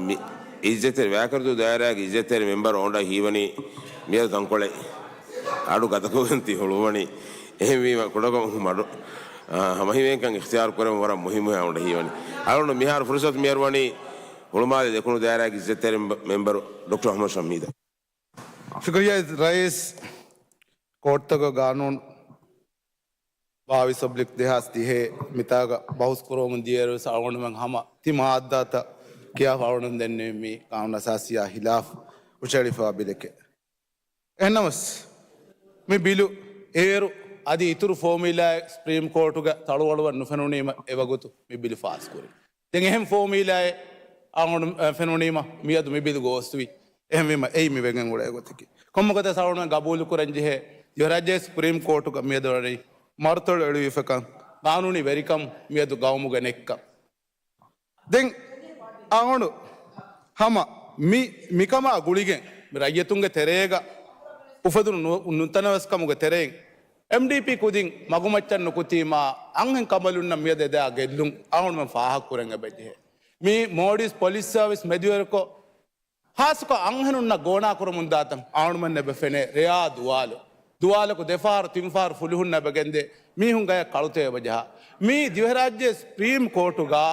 މި އިއްޒަތްތެރި ވާކަރުދޫ ދާއިރާގެ އިއްޒަތްތެރި މެމްބަރު އޮންޑަ ހީވަނީ މިއަދު ތަންކޮޅެއް އަޑު ގަދަކޮށްގެން ތި ހުޅުވަނީ. އެހެންވީމަ ކުޑަކޮށް މަޑު، އާ، ހަމަހިމޭންކަން އިޚްތިޔާރު ކުރެވުން ވަރަށް މުހިއްމު އޮންޑަ ހީވަނީ. އަޅުގަނޑު މިހާރު ފުރުސަތު މިއަރުވަނީ ހުޅުމާލެ ދެކުނު ދާއިރާގެ އިއްޒަތްތެރި މެމްބަރު ޑޮކްޓަރ އަޙްމަދު ޝަމީދަށް. ޝުކުރިއްޔާ ރައީސް. ކޯޓްތަކުގެ ގާނޫނު ބާވީސް އޮބްލިކް ދެހާސް ތިހޭ މިތާގަ ބަހުސް ކުރަމުން ދިޔައިރުވެސް އަޅުގަނޑުމެން ހަމަ ތި މާއްދާތައް ކިޔާފަ އަޅުގަނޑު ދެންނެވި މި ގާނޫނު އަސާސީއާ ހިލާފް ހުށައެޅިފައިވާ ބިލެކޭ. އެހެންނަމަވެސް، މި ބިލު އޭރު އަދި އިތުރު ފޯމިއުލާއެއް ސުޕްރީމް ކޯޓުގެ ތަޅުއަޅުވަން ނުފެނުނީމަ އެވަގުތު މި ބިލު ފާސްކުރި. ދެން އެހެން ފޯމިއުލާއެއް އަޅުގަނޑު، އަ، ފެނުނީމަ މިއަދު މި ބިލު ގޯސްވީ. އެހެންވީމަ އެއީ މި ވެގެން އުޅޭ ގޮތަކީ. ކޮންމެ ގޮތެއް އަޅުގަނޑު ގަބޫލު ކުރަން ޖެހޭ، ދިވެހިރާއްޖޭގެ ސުޕްރީމް ކޯޓުގަ މިއަދު ވަނީ މަރުތަޅު އެޅުވިފަކަން ގާނޫނީ ވެރިކަން މިއަދު ގައުމުގަ ނެތްކަން. ދެން އަޅުގަނޑު ހަމަ މި، މިކަމާ ގުޅިގެން މި ރައްޔިތުންގެ ތެރޭގަ އުފެދުނު ނު-، ނުތަނަވަސްކަމުގެ ތެރެއިން އެމްޑީޕީ ކުދިން މަގުމައްޗަށް ނުކުތީމާ އަންހެން ކަނބަލުންނަށް މިއަދު އެދާ ގެއްލުން އަޅުގަނޑުމެން ފާހަގަކުރަން އެބަޖެހޭ. މި މޯލްޑިވްސް ޕޮލިސް ސާވިސް މެދުވެރިކޮށް، ހާއްސަކޮށް އަންހެނުންނަށް ގޯނާ ކުރަމުން ދާތަން އަޅުމެން އެބަ ފެނޭ ރެޔާ ދުވާލު. ދުވާލަކު ދެފަހަރު ތިންފަހަރު ފުލުހުންނަށް އެބަ ގެންދޭ. މީހުން ގަޔަށް ކަޅުތެޔޮ އެބަ ޖަހާ. މީ ދިވެހިރާއްޖޭ ސްޕްރީމް ކޯޓުގަ،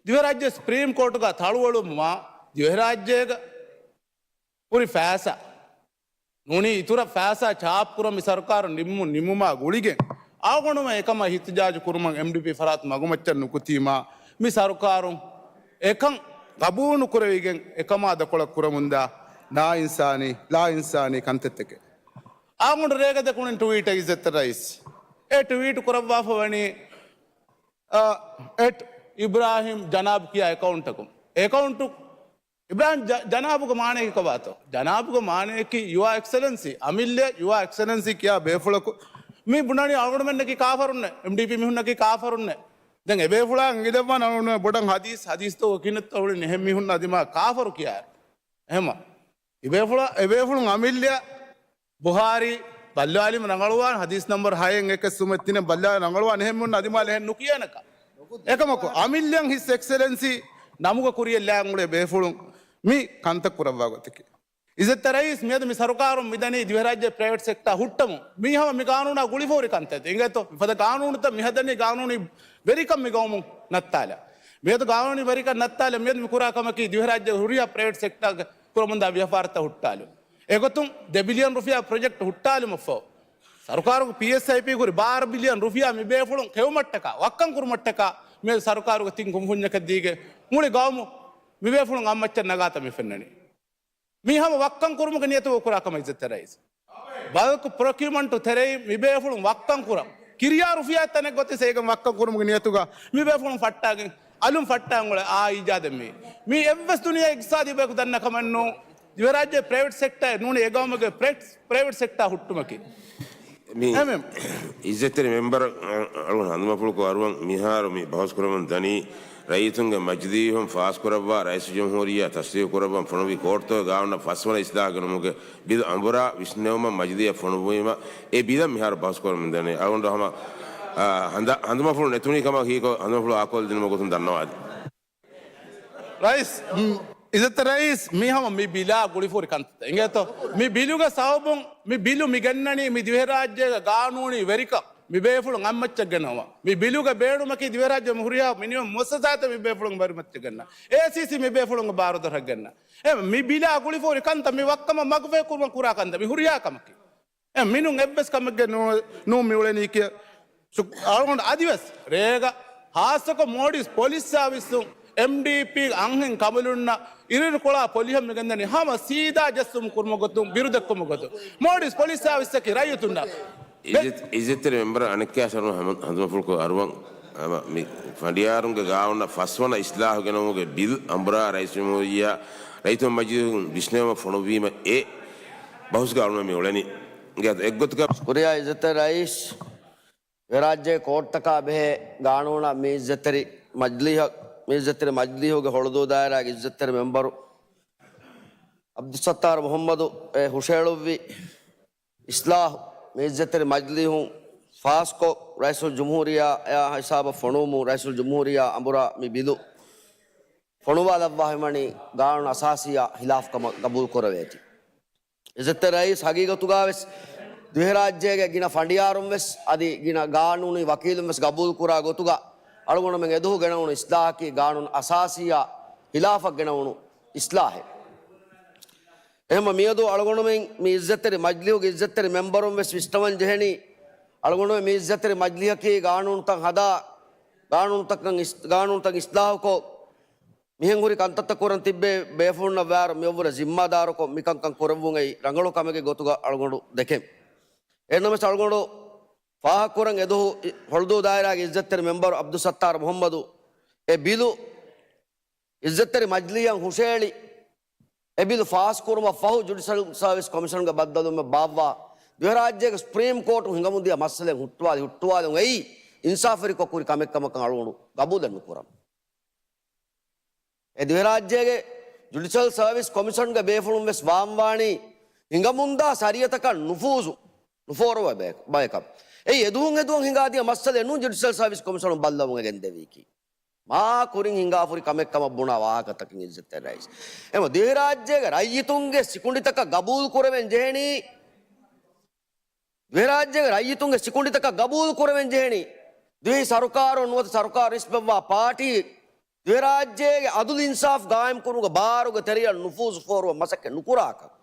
ދިވެހިރާއްޖޭ ސްޕްރީމް ކޯޓުގަ ތަޅުއެޅުމާ ދިވެހިރާއްޖޭގަ ހުރި ފައިސާ ނޫނީ އިތުރަށް ފައިސާ ޗާޕް ކުރަން މި ސަރުކާރު ނިންމު-، ނިންމުމާ ގުޅިގެން އަޅުގަނޑުމެން އެކަމަށް އިހްތިޖާޖު ކުރުމަށް އެމްޑީޕީ ފަރާތުން މަގުމައްޗަށް ނުކުތީމާ މި ސަރުކާރުން އެކަން ގަބޫލު ނުކުރެވިގެން އެކަމާ ދަކޮޅަށް ކުރަމުންދާ ނާއިންސާނީ، ލާއިންސާނީ ކަންތައްތަކެއް. އާގުނޑު ރޭގަ ދެކުނިން ޓުވީޓެއް އިއްޒަތްތެރި ރައީސް. އެ ޓުވީޓު ކުރައްވާފަ ވަނީ، އ، އެޓް އިބްރާހިމް ޖަނާބް ކިޔާ އެކައުންޓަކުން. އެކައުންޓު އިބްރާހިމް ޖަ-، ޖަނާބުގެ މާނައަކީ ކޮބާތޯ؟ ޖަނާބުގެ މާނައަކީ ޔުއާ އެކްސެލެންސީ، އަމިއްލަ ޔުއާ އެކްސެލެންސީ ކިޔާ ބޭފުޅަކު. މި ބުނަނީ އަޅުގަނޑުމެންނަކީ ކާފަރުންނޭ، އެމްޑީޕީ މީހުންނަކީ ކާފަރުންނޭ. ދެން އެބޭފުޅާ އަނގިދެއްވާން އަޅުގަނޑުމެން ބޮޑަށް ހަދީސް، ހަދީސްތައް ކިހިނެއްތޯ ހުޅި އެހެން މީހުންނަށް ދިމާ ކާފަރު ކިޔާ. އެހެމަ އެބޭފުޅާ، އެބޭފުޅުން އަމިއްލަ ބުހާރީ ބައްލަވާލީމަ ރަނގަޅުވާން، ހަދީސް ނަމްބަރު ހައެއް އެކެއް ސުމެއް ތިނެއް ބައްލަވާ ރަނގަޅުވާން އެހެން މީހުން އަދި މާލެ އެހެން ނުކިޔޭނެކަ. އެކަމަކު، އަމިއްލައަށް ހިސް އެކްސެލެންސީ ނަމުގަ ކުރިޔަށް ލާން އުޅޭ ބޭފުޅުން މި ކަންތައް ކުރައްވާ ގޮތަކީ. އިއްޒަތްތެރި ރައީސް، މިއަދު މި ސަރުކާރުން މިދަނީ ދިވެހިރާއްޖޭ ޕްރައިވެޓް ސެކްޓާ ހުއްޓަމުން. މީ ހަމަ މި ގާނޫނާ ގުޅިފަހުރި ކަންތައް އިނގޭތޯ؟ މިފަދަ ގާނޫނުތައް މިހަދަނީ ގާނޫނީ ވެރިކަން މި ގައުމުން ނައްތާލަ. މިއަދު ގާނޫނީ ވެރިކަން ނައްތާލަ މިއަދު މި ކުރާ ކަމަކީ ދިވެހިރާއްޖޭ ހުރިހާ ޕްރައިވެޓް ސެކްޓާގެ ކުރަމުންދާ ވިޔަފާރިތައް ހުއްޓާލުން. އެގޮތުން ދެ ބިލިއަން ރުފިޔާ ޕްރޮޖެކްޓް ހުއްޓާލުމަށްފަހު، ސަރުކާރުގެ ޕީއެސްއައިޕީ ހުރި ބާރަ ބިލިއަން ރުފިޔާ މި ބޭފުޅުން ކެއުމަށްޓަކާ، ވައްކަން ކުރުމަށްޓަކާ، މިއަދު ސަރުކާރުގެ ތިން ކުންފުންޏަކަށް ދީގެ މުޅި ގައުމު މި ބޭފުޅުން އަތްމައްޗަށް ނަގާތަން މި ފެންނަނީ. މީ ހަމަ ވައްކަން ކުރުމުގެ ނިޔަތުގަ ކުރާ ކަމެއް އިއްޒަތްތެރި ރައީސް. ބަލްކް ޕްރޮކިއުމަންޓު ތެރެއިން މި ބޭފުޅުން ވައްކަން ކުރަން. ކިރިޔާ ރުފިޔާ ތަނެއް ގޮތެއް ސޭގަން ވައްކަން ކުރުމުގެ ނިޔަތުގަ މި ބޭފުޅުން ފައްޓާގެން އަލުން ފައްޓާން އުޅޭ އާ އީޖާދެއް މީ. މީ އެއްވެސް ދުނިޔެ އިގްތިސާދީ ބަޔަކު ދަންނަ ކަމެއް ނޫން. ދިވެހިރާއްޖޭ ޕްރައިވެޓް ސެކްޓާއެއް ނޫނީ އެ ގައުމުގެ ޕްރައި-، ޕްރައިވެޓް ސެކްޓާ ހުއްޓުމަކީ. މި އެހެން. އިއްޒަތްތެރި މެމްބަރ އަޅު ހަނދުމަފުޅުކޮށް އަރުވަން މިހާރު މި ބަހުސް ކުރަމުން ދަނީ ރައްޔިތުންގެ މަޖިލީހުން ފާސްކުރައްވާ ރައީސުލްޖުމްހޫރިއްޔާ ތަސްވީގު ކުރައްވަން ފޮނުވި ކޯޓްތަކުގެ ގާނޫނަށް ފަސްވަނަ އިސްލާހު ގެނުމުގެ ބިލް އަނބުރާ ވިސްނެވުމަށް މަޖިލީހަށް ފޮނުއްވުމަށް އެ ބިލަށް މިހާރު ބަހުސް ކުރަމުން ދަނީ. އަޅުގަނޑު ހަމަ، އާ، ހަނދަ-، ހަނދުމަފުޅު ނެތުނީ ކަމަށް ހީކޮށް ހަނދުމަފުޅު އާކޮށްލަދިނުމަށް ގޮތުން ދަންނަވާދެ. ރައީސް، މް، އިއްޒަތްތެރި ރައީސް، މީ ހަމަ މި ބިލާ ގުޅިފޯރި ކަންތައް އިނގޭތޯ؟ މި ބިލުގެ ސަބަބުން މި ބިލު މި ގެންނަނީ މި ދިވެހިރާއްޖޭގެ ގާނޫނީ ވެރިކަން މި ބޭފުޅުން އަތްމައްޗަށް ގެނައުމަށް. މި ބިލުގެ ބޭނުމަކީ ދިވެހިރާއްޖޭ މި ހުރިހާ މިނިވަން މުއައްސަސާތައް މި ބޭފުޅުން ވެރިމައްޗަށް ގެންނަ، އޭސީސީ މި ބޭފުޅުންގެ ބާރުދަށަށް ގެންނަ. އެ މި ބިލާ ގުޅިފޯރި ކަންތައް މި ވައްކަމަށް މަގުފޭ ކުރުމަށް ކުރާ ކަންތައް މި ހުރިހާ ކަމަކީ. އެ މިނުން އެއްވެސް ކަމެއްގެ ނޫ-، ނޫން މި އުޅެނީ ކިޔަ. ސު-، އަޅުގަނޑު އަދިވެސް ރޭގަ ހާއްސަކޮށް މޯލްޑިވްސް ޕޮލިސް ސާވިސުން އެމްޑީޕީ އަންހެން ކަނބަލުންނަށް އިރުއިރުކޮޅާ ޕޮލިހަށް މިގެންދަނީ ހަމަ ސީދާ ޖެއްސުން ކުރުމުގެ ގޮތުން، ބިރުދެއްކުމުގެ ގޮތުން. މޯލްޑިވްސް ޕޮލިސް ސާވިސްއަކީ ރައްޔިތުންނަށް. އިއްޒަތް-، އިއްޒަތްތެރި މެމްބަރ އަނެއްކާ ހަނދުމަފުޅުކޮށް އަރުވަން މި ފަނޑިޔާރުންގެ ގާނޫނަށް ފަސްވަނަ އިސްލާހު ގެނައުމުގެ ބިލް އަނބުރާ ރައީސުލްޖުމްހޫރިއްޔާ ރައްޔިތުން މަޖިލީހުން ވިސްނެވުމަށް ފޮނުއްވީމަ އެ ބަހުސްގަ އަޅުގަނޑު މި އުޅެނީ. އެއްގޮތަކަށް ކުރިޔާ އިއްޒަތްތެރި ރައީސް، އެ ރާއްޖޭގެ ކޯޓްތަކާ ބެހޭ ގާނޫނަށް މި އިއްޒަތްތެރި މަޖިލީހަށް، މި އިއްޒަތްތެރި މަޖިލީހުގެ ހޮޅުދޫ ދާއިރާގެ އިއްޒަތްތެރި މެމްބަރު އަބްދުއްސައްތާރު މުހައްމަދު އެ ހުށައެޅުއްވި އިސްލާހު މި އިއްޒަތްތެރި މަޖިލީހުން ފާސްކޮށް، ރައީސުލްޖުމްހޫރިއްޔާއާ ހިސާބަށް ފޮނުވުމުން، ރައީސުލްޖުމްހޫރިއްޔާ އަނބުރާ މި ބިލު ފޮނުވާލައްވާފައިވަނީ ގާނޫނު އަސާސީއާ ހިލާފު ކަމަށް ގަބޫލު ކުރެވޭތީ. އިއްޒަތްތެރި ރައީސް، ހަގީގަތުގަވެސް ދިވެހިރާއްޖޭގެ ގިނަ ފަނޑިޔާރުން ވެސް އަދި ގިނަ ގާނޫނީ ވަކީލުން ވެސް ގަބޫލު ކުރާ ގޮތުގަ އަޅުގަނޑުމެން އެދުހު ގެނައުނު އިސްލާހަކީ ގާނޫނު އަސާސީއާ ހިލާފަށް ގެނައުނު އިސްލާހެއް. އެހެންމަ މިއަދު އަޅުގަނޑުމެން މި އިއްޒަތްތެރި މަޖިލީހުގެ އިއްޒަތްތެރި މެމްބަރުން ވެސް ވިސްނަވަން ޖެހެނީ، އަޅުގަނޑުމެން މި އިއްޒަތްތެރި މަޖިލީހަކީ ގާނޫނުތައް ހަދާ، ގާނޫނުތަކަށް އިސް-، ގާނޫނުތައް އިސްލާހުކޮށް، މިހެން ހުރި ކަންތައްތައް ކުރަން ތިއްބޭ ބޭފުޅުންނަށް ވާއިރު މިއަށްވުރެ ޒިންމާދާރުކޮށް މިކަންކަން ކުރެއްވުން އެއީ ރަނގަޅު ކަމެއްގެ ގޮތުގަ އަޅުގަނޑު ދެކެން. އެހެންނަމަވެސް އަޅުގަނޑު ފާހަގަކުރަން އެދުހު އި-، ހޮޅުދޫ ދާއިރާގެ އިއްޒަތްތެރި މެމްބަރު އަބްދުއްސައްތާރު މުހައްމަދު އެ ބިލު އިއްޒަތްތެރި މަޖިލީހަށް ހުށައެޅި، އެ ބިލު ފާސްކުރުމަށް ފަހު ޖުޑިޝަލް ސަރވިސް ކޮމިޝަންގެ ބައްދަލުވުމެއް ބާއްވާ ދިވެހިރާއްޖޭގެ ސްޕްރީމް ކޯޓު ހިނގަމުންދިޔަ މައްސަލައެއް ހުއްޓުވާލި، ހުއްޓުވާލުން އެއީ އިންސާފުވެރިކޮށް ކުރި ކަމެއް ކަމަކަށް އަޅުގަނޑު ގަބޫލެއް ނުކުރަން. އެ ދިވެހިރާއްޖޭގެ ޖުޑިޝަލް ސަރވިސް ކޮމިޝަންގެ ބޭފުޅުން ވެސް ވާންވާނީ ހިނގަމުންދާ ޝަރީއަތަކަށް ނުފޫޒު ނުފޯރުވާ ބަޔަކަށް. އެއީ އެދުވަހުން އެދުވަހުން ހިނގާދިޔަ މައްސަލައެއް ނޫން ޖުޑިޝަލް ސަރވިސް ކޮމިޝަނުން ބައްލަވަމުން ގެންދެވީކީ. މާ ކުރިން ހިނގާފުރި ކަމެއް ކަމަށް ބުނާ ވާހަކަތަކެއް އިއްޒަތްތެރި ރައީސް. އެމަ ދިވެހިރާއްޖޭގެ ރައްޔިތުންގެ ސިކުނޑިތަކަށް ގަބޫލު ކުރެވެން ޖެހެނީ، ދިވެހިރާއްޖޭގެ ރައްޔިތުންގެ ސިކުނޑިތަކަށް ގަބޫލު ކުރެވެން ޖެހެނީ، ދިވެހި ސަރުކާރުން ނުވަތަ ސަރުކާރު ނިސްބަތްވާ ޕާޓީ، ދިވެހިރާއްޖޭގެ އަދުލު އިންސާފް ގާއިމް ކުރުމުގެ ބާރުގެ ތެރެއަށް ނުފޫޒު ފޯރުވަން މަސައްކަތް ނުކުރާކަން.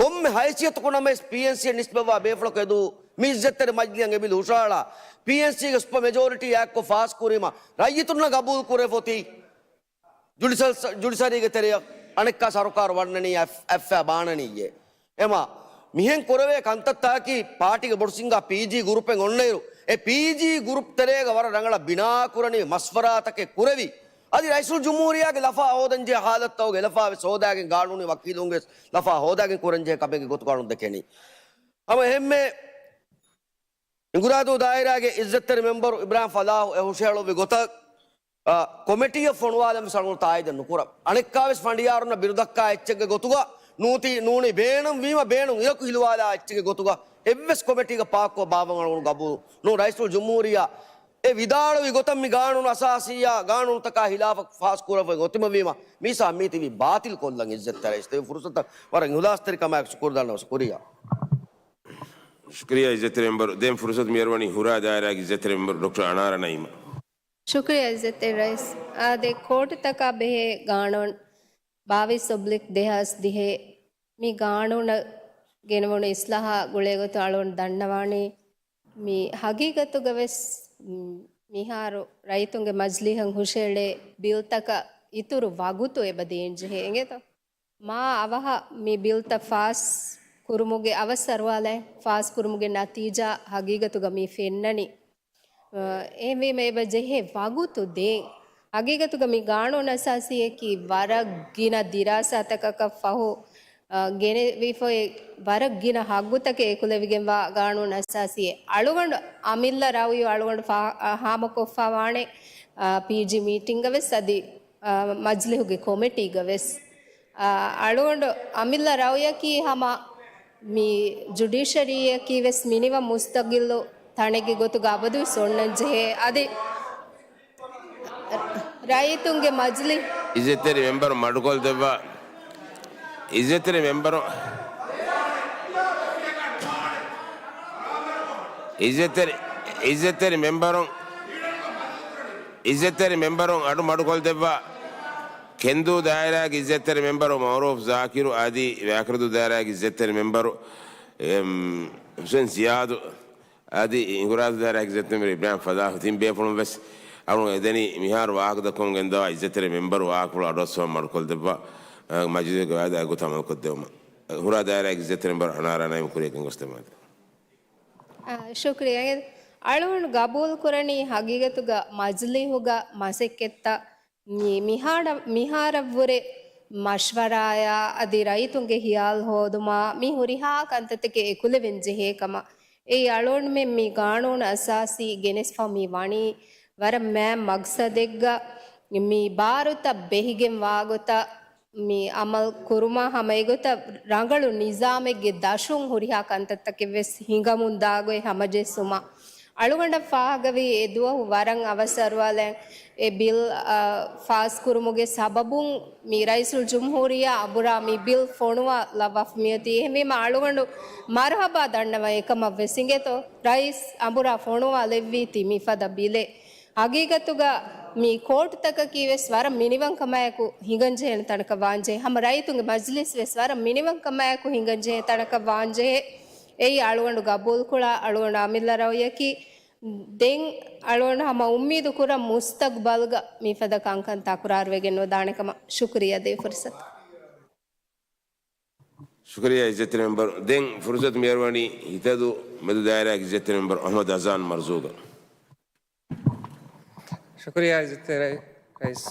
ކޮންމެ ހައިސިއްޔަތަކުން ނަމަވެސް ޕީއެންސީއަށް ނިސްބަތްވާ ބޭފުޅަކު އެދު މި އިއްޒަތްތެރި މަޖިލީހަށް އެ ބިލް ހުށަހަޅާ، ޕީއެންސީގެ ސުޕަ މެޖޯރިޓީ އާއެއްކޮށް ފާސް ކުރީމަ، ރައްޔިތުންނަށް ގަބޫލު ކުރެވޮތީ ޖުޑިޝަލް، ޖުޑިޝަރީގެ ތެރެއަށް އަނެއްކާ ސަރުކާރު ވަންނަނީ އަތް، އަތްފައި ބާނަނީއޭ. އެމަ މިހެން ކުރެވޭ ކަންތައްތަކަކީ ޕާޓީގެ ބޮޑު ސިނގާ ޕީޖީ ގުރުޕެއް އޮންނައިރު، އެ ޕީޖީ ގުރުޕް ތެރޭގަ ވަރަށް ރަނގަޅަށް ބިނާކުރަނިވި މަޝްވަރާތަކެއް ކުރެވި، އަދި ރައީސުލްޖުމްހޫރިއްޔާގެ ލަފާ ހޯދަންޖެހޭ ހާލަތުތަކުގެ ލަފާވެސް ހޯދާގެން، ގާނޫނީ ވަކީލުންގެ ލަފާ ހޯދާގެން ކުރަންޖެހޭ ކަމެއްގެ ގޮތުގަ ދެކެނީ. ހަމަ އެހެންމެ ހިނގުރާދޫ ދާއިރާގެ އިއްޒަތްތެރި މެމްބަރު އިބްރާހިމް ފަލާހު އެ ހުށަހެޅުއްވި ގޮތަށް، އަ، ކޮމެޓީއަށް ފޮނުވާލަން ވެސް އަޅުގަނޑު ތާއީދެއް ނުކުރަން. އަނެއްކާވެސް ފަނޑިޔާރުންނަށް ބިރުދައްކާ އެއްޗެއްގެ ގޮތުގަ ނޫނީ، ނޫނީ ބޭނުންވީމަ ބޭނުން އިރަކު ހިލުވާލާ އެއްޗެއްގެ ގޮތުގަ އެއްވެސް ކޮމެޓީގެ ޕާކުކޮށް ބާއްވަން އަޅުގަނޑު ގަބޫލު ނޫން. ރައީސުލްޖުމްހޫރިއްޔާ އެ ވިދާޅުވި ގޮތަށް މި ގާނޫނު އަސާސީއާ ގާނޫނުތަކާ ހިލާފަށް ފާސްކުރެވޭ ގޮތުމަ ވީމަ، މީސާ މީތިވީ ބާތިލް ކޮށްލަން. އިއްޒަތްތެރި ރައީސް، ދެން ފުރުސަތަށް ވަރަށް އިހުލާސްތެރިކަމާއެކު ޝުކުރު ދަންނަވަން. ޝުކުރިއްޔާ. ޝުކުރިއްޔާ އިއްޒަތްތެރި މެމްބަރު. ދެން ފުރުސަތު މިއަރުވަނީ ހުރާ ދާއިރާގެ އިއްޒަތްތެރި މެމްބަރު ޑޮކްޓަރ އަނާރަ ނައީމަށް. ޝުކުރިއްޔާ އިއްޒަތްތެރި ރައީސް. އާދެ، ކޯޓުތަކާ ބެހޭ ގާނޫނު ބާވީސް އޮބްލިކް ދެހާސް ދިހަ މި ގާނޫނަށް ގެނެވުނު އިސްލާހާ ގުޅޭގޮތުން އަޅުގަނޑު ދަންނަވާނީ، މި ހަގީގަތުގަ ވެސް، މި، މިހާރު ރައްޔިތުންގެ މަޖިލީހަށް ހުށައެޅޭ ބިލްތަކަށް އިތުރު ވަގުތު އެބަ ދޭންޖެހޭ އިނގޭތޯ؟ މާ އަވަހަށް މި ބިލްތައް ފާސް ކުރުމުގެ އަވަސް އަރުވާލައި، ފާސް ކުރުމުގެ ނަތީޖާ ހަގީގަތުގަ މި ފެންނަނީ. އެހެންވީމަ އެބަ ޖެހޭ ވަގުތު ދޭން. ހަގީގަތުގަ މި ގާނޫނު އަސާސީއަކީ ވަރަށް ގިނަ ދިރާސާތަކަކަށް ފަހު، އަ، ގެނެވިފައި ވަރަށް ގިނަ ހައްގުތަކެއް އެކުލެވިގެންވާ ގާނޫނު އަސާސީއެއް. އަޅުގަނޑު އަމިއްލަ ރައުޔު އަޅުގަނޑު ފާ-، އަ، ހާމަކޮށްފައި ވާނެ، އަ، ޕީޖީ މީޓިންގަ ވެސް އަދި، އަ، މަޖިލިހުގެ ކޮމެޓީގަ ވެސް. އަ، އަޅުގަނޑު އަމިއްލަ ރައުޔަކީ ހަމަ މި ޖުޑިޝަރީއަކީ ވެސް މިނިވަން މުސްތަގިއްލު ތަނެއްގެ ގޮތުގަ އަބަދުވެސް އޮންނަން ޖެހޭ. އަދި ރައްޔިތުންގެ މަޖިލި. އިއްޒަތްތެރި މެމްބަރު މަޑުކޮށްދެއްވާ. އިއްޒަތްތެރި މެމްބަރު، އިއްޒަތްތެރި، އިއްޒަތްތެރި މެމްބަރުން، އިއްޒަތްތެރި މެމްބަރުން އަޑު މަޑުކޮށްދެއްވާ. ކެންދޫ ދާއިރާގެ އިއްޒަތްތެރި މެމްބަރު މައުރޫފް ޒާކިރު އަދި ވައިކަރަދޫ ދާއިރާގެ އިއްޒަތްތެރި މެމްބަރު، އެމް، ހުސެން ޒިޔާދު އަދި ހިނގުރާދޫ ދާއިރާގެ އިއްޒަތްތެރި މެމްބަރު އިބްރާހިމް ފަލާހު ތިން ބޭފުޅުން ވެސް އަޅުގަނޑު އެދެނީ މިހާރު ވާހަކަ ދައްކަމުން ގެންދަވާ އިއްޒަތްތެރި މެމްބަރު ވާހަކަފުޅު އަޑުއައްސަވަން މަޑުކޮށްދެއްވާ، އަ، މަޖިލީހުގެ ވައިދާ ގޮތަށް އަމަލުކޮށްދެވުމަށް. ހުރާ ދާއިރާގެ އިއްޒަތްތެރި މެމްބަރު އަނާރާ ނައީމް ކުރިޔަށް ގެންގޮސްދެއްވާތި. އާ، ޝުކުރިއްޔާ. އަޅުގަނޑު ގަބޫލު ކުރަނީ ހަގީގަތުގަ މަޖިލީހުގަ މަސައްކަތްތައް މި-، މިހާރަށް، މިހާރަށްވުރެ މަޝްވަރާއާ އަދި ރައްޔިތުންގެ ހިޔާލު ހޯދުމާ މި ހުރިހާ ކަންތައްތަކެއް އެކުލެވެން ޖެހޭ ކަމަށް. އެއީ އަޅުގަނޑުމެން މި ގާނޫނު އަސާސީ ގެނެސްފަ މި ވަނީ ވަރަށް މާތް މަގްސަދެއްގަ މި ބާރުތައް ބެހިގެން ވާގޮތަށް މި އަމަލު ކުރުމާ ހަމަ އެގޮތަށް ރަނގަޅު ނިޒާމެއްގެ ދަށުން ހުރިހާ ކަންތައްތަކެއް ވެސް ހިނގަމުން ދާގޮތް ހަމަޖެއްސުމަށް. އަޅުގަނޑަށް ފާހަގަވީ އެ ދުވަހު ވަރަށް އަވަސް އަރުވާލައި އެ ބިލް، އަ، ފާސްކުރުމުގެ ސަބަބުން މި ރައީސުލްޖުމްހޫރިއްޔާ އަނބުރާ މި ބިލް ފޮނުވާލައްވާފަ މިއޮތީ. އެހެންވީމަ އަޅުގަނޑު މަރުހަބާ ދަންނަވަން އެކަމަށް ވެސް އިނގޭތޯ. ރައީސް އަނބުރާ ފޮނުވާލެއްވީތީ މިފަދަ ބިލެއް. ހަގީގަތުގަ މި ކޯޓުތަކަކީ ވެސް ވަރަށް މިނިވަންކަމާއެކު ހިނގަންޖެހޭނެ ތަނަކަށް ވާންޖެހޭ. ހަމަ ރައްޔިތުންގެ މަޖިލިސް ވެސް ވަރަށް މިނިވަންކަމާއެކު ހިނގަންޖެހޭ ތަނަކަށް ވާންޖެހޭ. އެއީ އަޅުގަނޑު ގަބޫލުކުރާ، އަޅުގަނޑު އަމިއްލަ ރައުޔަކީ. ދެން އަޅުގަނޑު ހަމަ އުއްމީދު ކުރަން މުސްތަގްބަލްގަ މިފަދަ ކަންކަން ތަކުރާރުވެގެން ނުވަދާނެ ކަމަށް. ޝުކުރިއްޔާ ދޭ ފުރުސަތު. ޝުކުރިއްޔާ އިއްޒަތްތެރި މެމްބަރު. ދެން ފުރުސަތު މިއަރުވަނީ ހިތަދޫ މެދު ދާއިރާގެ އިއްޒަތްތެރި މެމްބަރު އަޙްމަދު އަޒާން މަރުޒޫގަށް. ޝުކުރިއްޔާ އިއްޒަތްތެރި ރައީސް.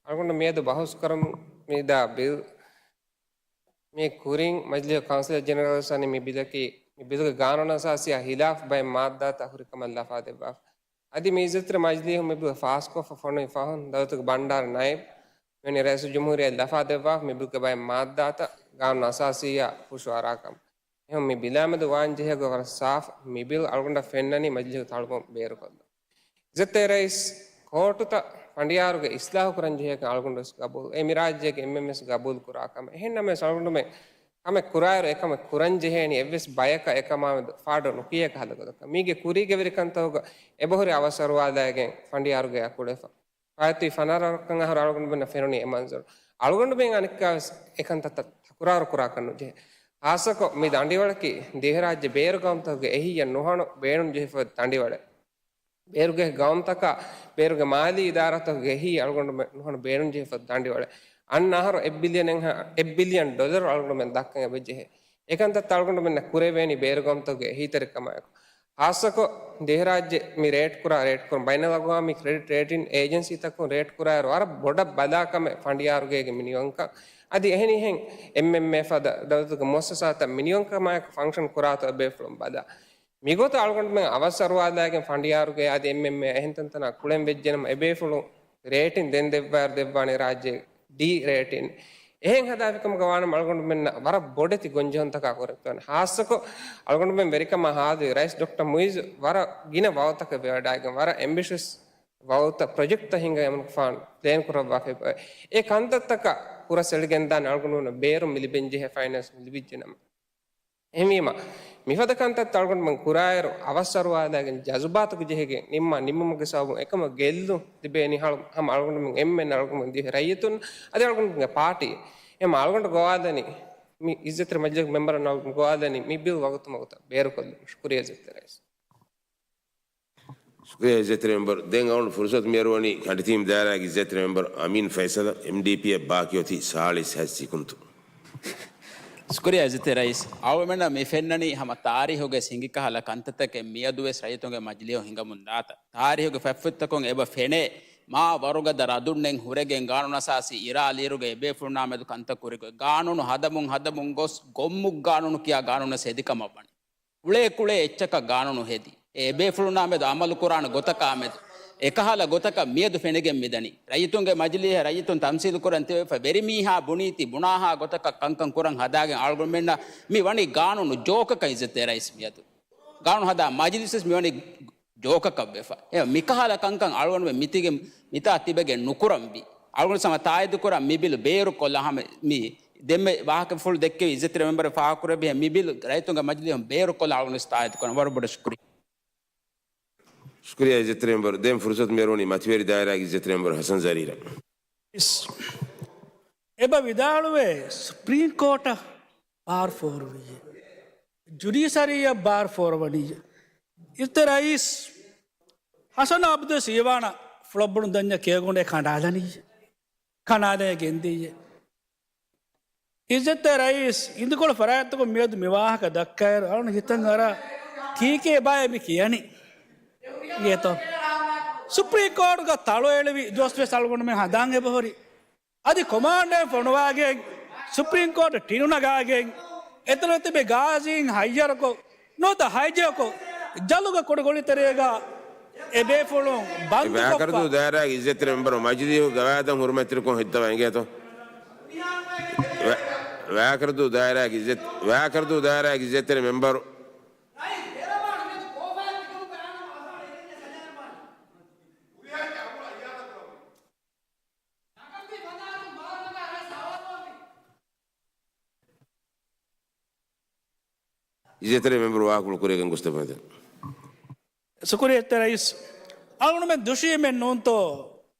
އަޅުގަނޑު މިއަދު ބަހުސް ކުރަމުން މިދާ ބިލް، މި ކުރިން މަޖިލީހު ކައުންސިލް ޖެނެރަލް ވަނީ މި ބިލަކީ، މި ބިލުގެ ގާނޫނު އަސާސީއާ ހިލާފް ބައެއް މާއްދާތައް ހުރި ކަމަށް ލަފާ ދެއްވާފަ. އަދި މި އިއްޒަތްތެރި މަޖިލީހުން މި ބިލް ފާސްކޮށްފަ ފޮނުވި ފަހުން، ދައުލަތުގެ ބަންޑާރަ ނައިބް މިވެނި ރައީސުލްޖުމްހޫރިއްޔާ ލަފާ ދެއްވާފަ މި ބިލްގެ ބައެއް މާއްދާތައް ގާނޫނު އަސާސީއާ ހުށުއަރާ ކަމަށް. އެހެން މި ބިލާމެދު ވާންޖެހޭ ގޮތް ވަރަށް ސާފު. މި ބިލް އަޅުގަނޑަށް ފެންނަނީ މަޖިލީހުގެ ތަޅުބުން ބޭރުކޮށްލަން. އިއްޒަތްތެރި ރައީސް، ކޯޓުތައް ފަނޑިޔާރުގެ އިސްލާހު ކުރަން ޖެހޭކަން އަޅުގަނޑު ވެސް ގަބޫލު. އެ މިރާއްޖޭގެ އެމްއެމްއެސް ގަބޫލު ކުރާ ކަމެއް. އެހެން ނަމަވެސް އަޅުގަނޑުމެން ކަމެއް ކުރާއިރު އެކަމެއް ކުރަން ޖެހޭނީ އެއްވެސް ބަޔަކަށް އެކަމާމެދު ފާޑު ނުކިޔޭކަށް ހަދަ ގޮތަކަށް. މީގެ ކުރީގެ ވެރިކަންތަކުގަ އެބަހުރި އަވަސް އަރުވާލައިގެން ފަނޑިޔާރުގެ އަތު އުޅެފަ. ފާއިތުވި ފަނަރަ ވަރަކަށް އަހަރު އަޅުގަނޑުމެންނަށް ފެނުނީ އެ މަންޒަރު. އަޅުގަނޑުމެން އަނެއްކާވެސް އެކަންތައްތައް ތަކުރާރު ކުރާކަށް ނުޖެހޭ. ޚާއްޞަކޮށް މި ދަނޑިވަޅަކީ ދިވެހިރާއްޖެ ބޭރު ގައުމުތަކުގެ އެހީއަށް ނުހަނު ބޭނުން ޖެހިފަ ދަނޑިވަޅެއް. ބޭރުގެ ގައުމުތަކާ ބޭރުގެ މާލީ އިދާރާތަކުގެ އެހީ އަޅުގަނޑުމެން ނުހަނު ބޭނުން ޖެހިފަ ދަނޑިވަޅެއް. އަންނަ އަހަރު އެއް ބިލިއަނެއްހާ، އެއް ބިލިއަން ޑޮލަރު އަޅުގަނޑުމެން ދައްކަން އެބަ ޖެހޭ. އެކަންތައްތައް އަޅުގަނޑުމެންނަށް ކުރެވޭނީ ބޭރުގައުމުތަކުގެ އެހީތެރިކަމާއެކު. ޚާއްޞަކޮށް ދިވެހިރާއްޖެ މި ރޭޓް ކުރާ، ރޭޓް ކުރުން ބައިނަލްއަގްވާމީ ކްރެޑިޓް ރޭޓިން އޭޖެންސީތަކުން ރޭޓް ކުރާއިރު ވަރަށް ބޮޑަށް ބަލާ ކަމެއް ފަނޑިޔާރުގޭގެ މިނިވަންކަން. އަދި އެހެނިހެން އެމްއެމްއޭ ފަދަ ދައުލަތުގެ މުއައްސަސާތައް މިނިވަންކަމާއެކު ފަންކްޝަން ކުރާތޯ އެބޭފުޅުން ބަލާ. މިގޮތަށް އަޅުގަނޑުމެން އަވަސް އަރުވާލައިގެން ފަނޑިޔާރުގޭ އަދި އެމްއެމްއޭ އެހެން ތަންތަނާ ކުޅެން ވެއްޖެނަމަ އެބޭފުޅުން ރޭޓިން ދެން ދެއްވާއިރު ދެއްވާނެ ރާއްޖޭ ޑީ ރޭޓިން. އެހެން ހަދާފިކަމުގަ ވާނަމަ އަޅުގަނޑުމެންނަށް ވަރަށް ބޮޑެތި ގޮންޖެހުންތަކާ ކުރެފަވާނެ. ޚާއްޞަކޮށް އަޅުގަނޑުމެން ވެރިކަމާ ހާދަވި ރައީސް ޑޮކްޓަރ މުއިއްޒު ވަރަށް ގިނަ ވައުތަކަށް ވެވަޑައިގެން ވަރަށް އެމްބިޝަސް ވައުތައް ޕްރޮޖެކްޓްތައް ހިންގަ އެމަނިކުފާނު ޕްލޭން ކުރައްވާފައި. އެ ކަންތައްތަކަށް ކުރަސް އެޅިގެންދާނެ އަޅުގަނޑުމެން ބޭރު މި ލިބެން ޖެހޭ ފައިނޭންސް މި ލިބިއްޖެނަމަ. އެހެންވީމަ، މިފަދަ ކަންތައްތައް އަޅުގަނޑުމެން ކުރާއިރު، އަވަސް އަރުވާލައިގެން ޖަޒުބާތުގެ ޖެހިގެން ނިންމާ ނިންމުމުގެ ސަބަބުން އެކަމަށް ގެއްލުން ލިބޭނީ ހަމަ އަޅުގަނޑުމެން އެންމެން އަޅުގަނޑުމެން ދިވެހި ރައްޔިތުން އަދި އަޅުގަނޑުމެންގެ ޕާޓީ. އެހެން އަޅުގަނޑު ގޮވާލަނީ، މި އިއްޒަތްތެރި މަޖިލީހުގެ މެމްބަރުން އަޅުގަނޑު ގޮވާލަނީ މި ބިލް ވަގުތު ވަގުތަށް ބޭރުކޮށްލުމަށް. ޝުކުރިޔާ އިއްޒަތްތެރި ރައީސް. ޝުކުރިޔާ އިއްޒަތްތެރި މެމްބަރު. ދެން އަޅުގަނޑު ފުރުސަތު މިއަރުވަނީ ކަނޑިތީމް ދާއިރާގެ އިއްޒަތްތެރި މެމްބަރު އަމީން ފައިސަލަށް. އެމްޑީޕީއަށް ބާކީ އޮތީ ސާޅީސް ހަތް ސިކުންތު. ޝުކުރިޔާ އިއްޒަތްތެރި ރައީސް. އަޅުގަނޑަށް މި ފެންނަނީ ހަމަ ތާރީހުގެ ހިނގިކަހަލަ ކަންތައްތަކެއް މިއަދުވެސް ރައްޔިތުންގެ މަޖިލީހުން ހިނގަމުންދާތަން. ތާރީހުގެ ފަތްފުށްތަކުން އެބަ ފެނޭ މާ ވަރުގަދަ ރަދުންނެއް ހުރެގެން ގާނޫނުއަސާސީ އިރާލީރުގެ އެބޭފުޅުންނާމެދު ކަންތައް ކުރިގޮތް. ގާނޫނު ހަދަމުން ހަދަމުން ގޮސް ގޮއްމު ގާނޫނު ކިޔާ ގާނޫނުވެސް ހެދިކަމަށްވަނީ. އުޅޭ ކުޅޭ އެއްޗަކަށް ގާނޫނު ހެދި، އެ އެބޭފުޅުންނާމެދު އަމަލުކުރާނެ ގޮތަކާމެދު އެކަހަލަ ގޮތަކަށް މިއަދު ފެނިގެން މިދަނީ. ރައްޔިތުންގެ މަޖިލީހަށް ރައްޔިތުން ތަމްސީލުކުރަން ތިބެފަ ވެރިމީހާ ބުނީތީ ބުނާހާ ގޮތަކަށް ކަންކަން ކުރަން ހަދާގެން އަޅުގަނޑުމެންނަށް މި ވަނީ ގާނޫނު ޖޯކަކަށް އިއްޒަތްތެރި ރައީސް މިއަދު. ގާނޫނު ހަދާ މަޖިލިސްވެސް މިވަނީ ޖޯކަކަށްވެފަ. އެ މިކަހަލަ ކަންކަން އަޅުގަނޑުމެން މިތިގެ މިތާ ތިބެގެން ނުކުރަންވީ. އަޅުގަނޑު ސަމަ ތާއީދު ކުރާ މި ބިލު ބޭރު ކޮށްލާ ހަމަ މި ދެންމެ ވާހަކަފުޅު ދެއްކެވި އިއްޒަތްތެރި މެމްބަރު ފާހަގަކުރެއްވިހެން މި ބިލު ރައްޔިތުންގެ މަޖިލީހުން ބޭރު ކޮށްލާ އަޅުގަނޑު ތާއީދު ކުރަން. ވަރަށް ބޮޑަށް ޝުކުރިއްޔާ. ޝުކުރިއްޔާ އިއްޒަތްތެރި މެމްބަރު. ދެން ފުރުސަތު މިއަރުވަނީ މަތިވެރި ދާއިރާގެ އިއްޒަތްތެރި މެމްބަރު ހަސަން ޒަރީރަށް. އިސް. އެބަ ވިދާޅުވޭ ސުޕްރީމް ކޯޓަށް ބާރު ފޯރުވިއްޔޭ. ޖުޑީޝަރީއަށް ބާރު ފޯރުވަނިއްޔޭ. އިއްޒަތްތެރި ރައީސް ހަސަން އަބްދު ސީވާނަށް ފުޅަށް ބުނު ދަންޏަ ކޭގޮނޑޭ ކަނޑާލަނިއްޔޭ. ކަނޑާލައި ގެންދިއްޔޭ. އިއްޒަތްތެރި ރައީސް އިނދުކޮޅު ފަރާތްތަކުން މިއަދު މި ވާހަކަ ދައްކާއިރު އަޅުން ހިތަށް އަރާ ކީކޭ ބާއޭ މި ކިޔަނީ. އިނގޭތޯ؟ ސުޕްރީމް ކޯޓުގަ ތަޅު އެޅުވި ދުވަސް ވެސް އަޅުގަނޑުމެން ހަނދާން އެބަހުރި. އަދި ކޮމާންޑެއް ފޮނުވާގެން ސުޕްރީމް ކޯޓު ޓިނު ނަގާގެން އެތަނަށް ތިބި ގާޒީން ހައްޔަރުކޮށް ނުވަތަ ހައިޖައްކޮށް ޖަލުގަ ކުޑަގޮޅިތެރޭގަ އެ ބޭފުޅުން ބަންދުކޮށްފަ. ވާކަރުދޫ ދާއިރާގެ އިއްޒަތްތެރި މެމްބަރު މަޖިލީހު ގަވާއިދަށް ހުރުމަތްތެރިކޮށް ހިއްތަވާ އިނގޭތޯ؟ ވާ-، ވާކަރުދޫ ދާއިރާގެ އިއްޒަތް، ވާކަރުދޫ ދާއިރާގެ އިއްޒަތްތެރި މެމްބަރު. އިއްޒަތްތެރި މެމްބަރު ވާހަކަފުޅު ކުރިއަށް ގޮސްދެއްވާތި. ޝުކުރިއްޔާ އިއްޒަތްތެރި ރައީސް. އަޅުގަނޑުމެން ދުށީމެއް ނޫންތޯ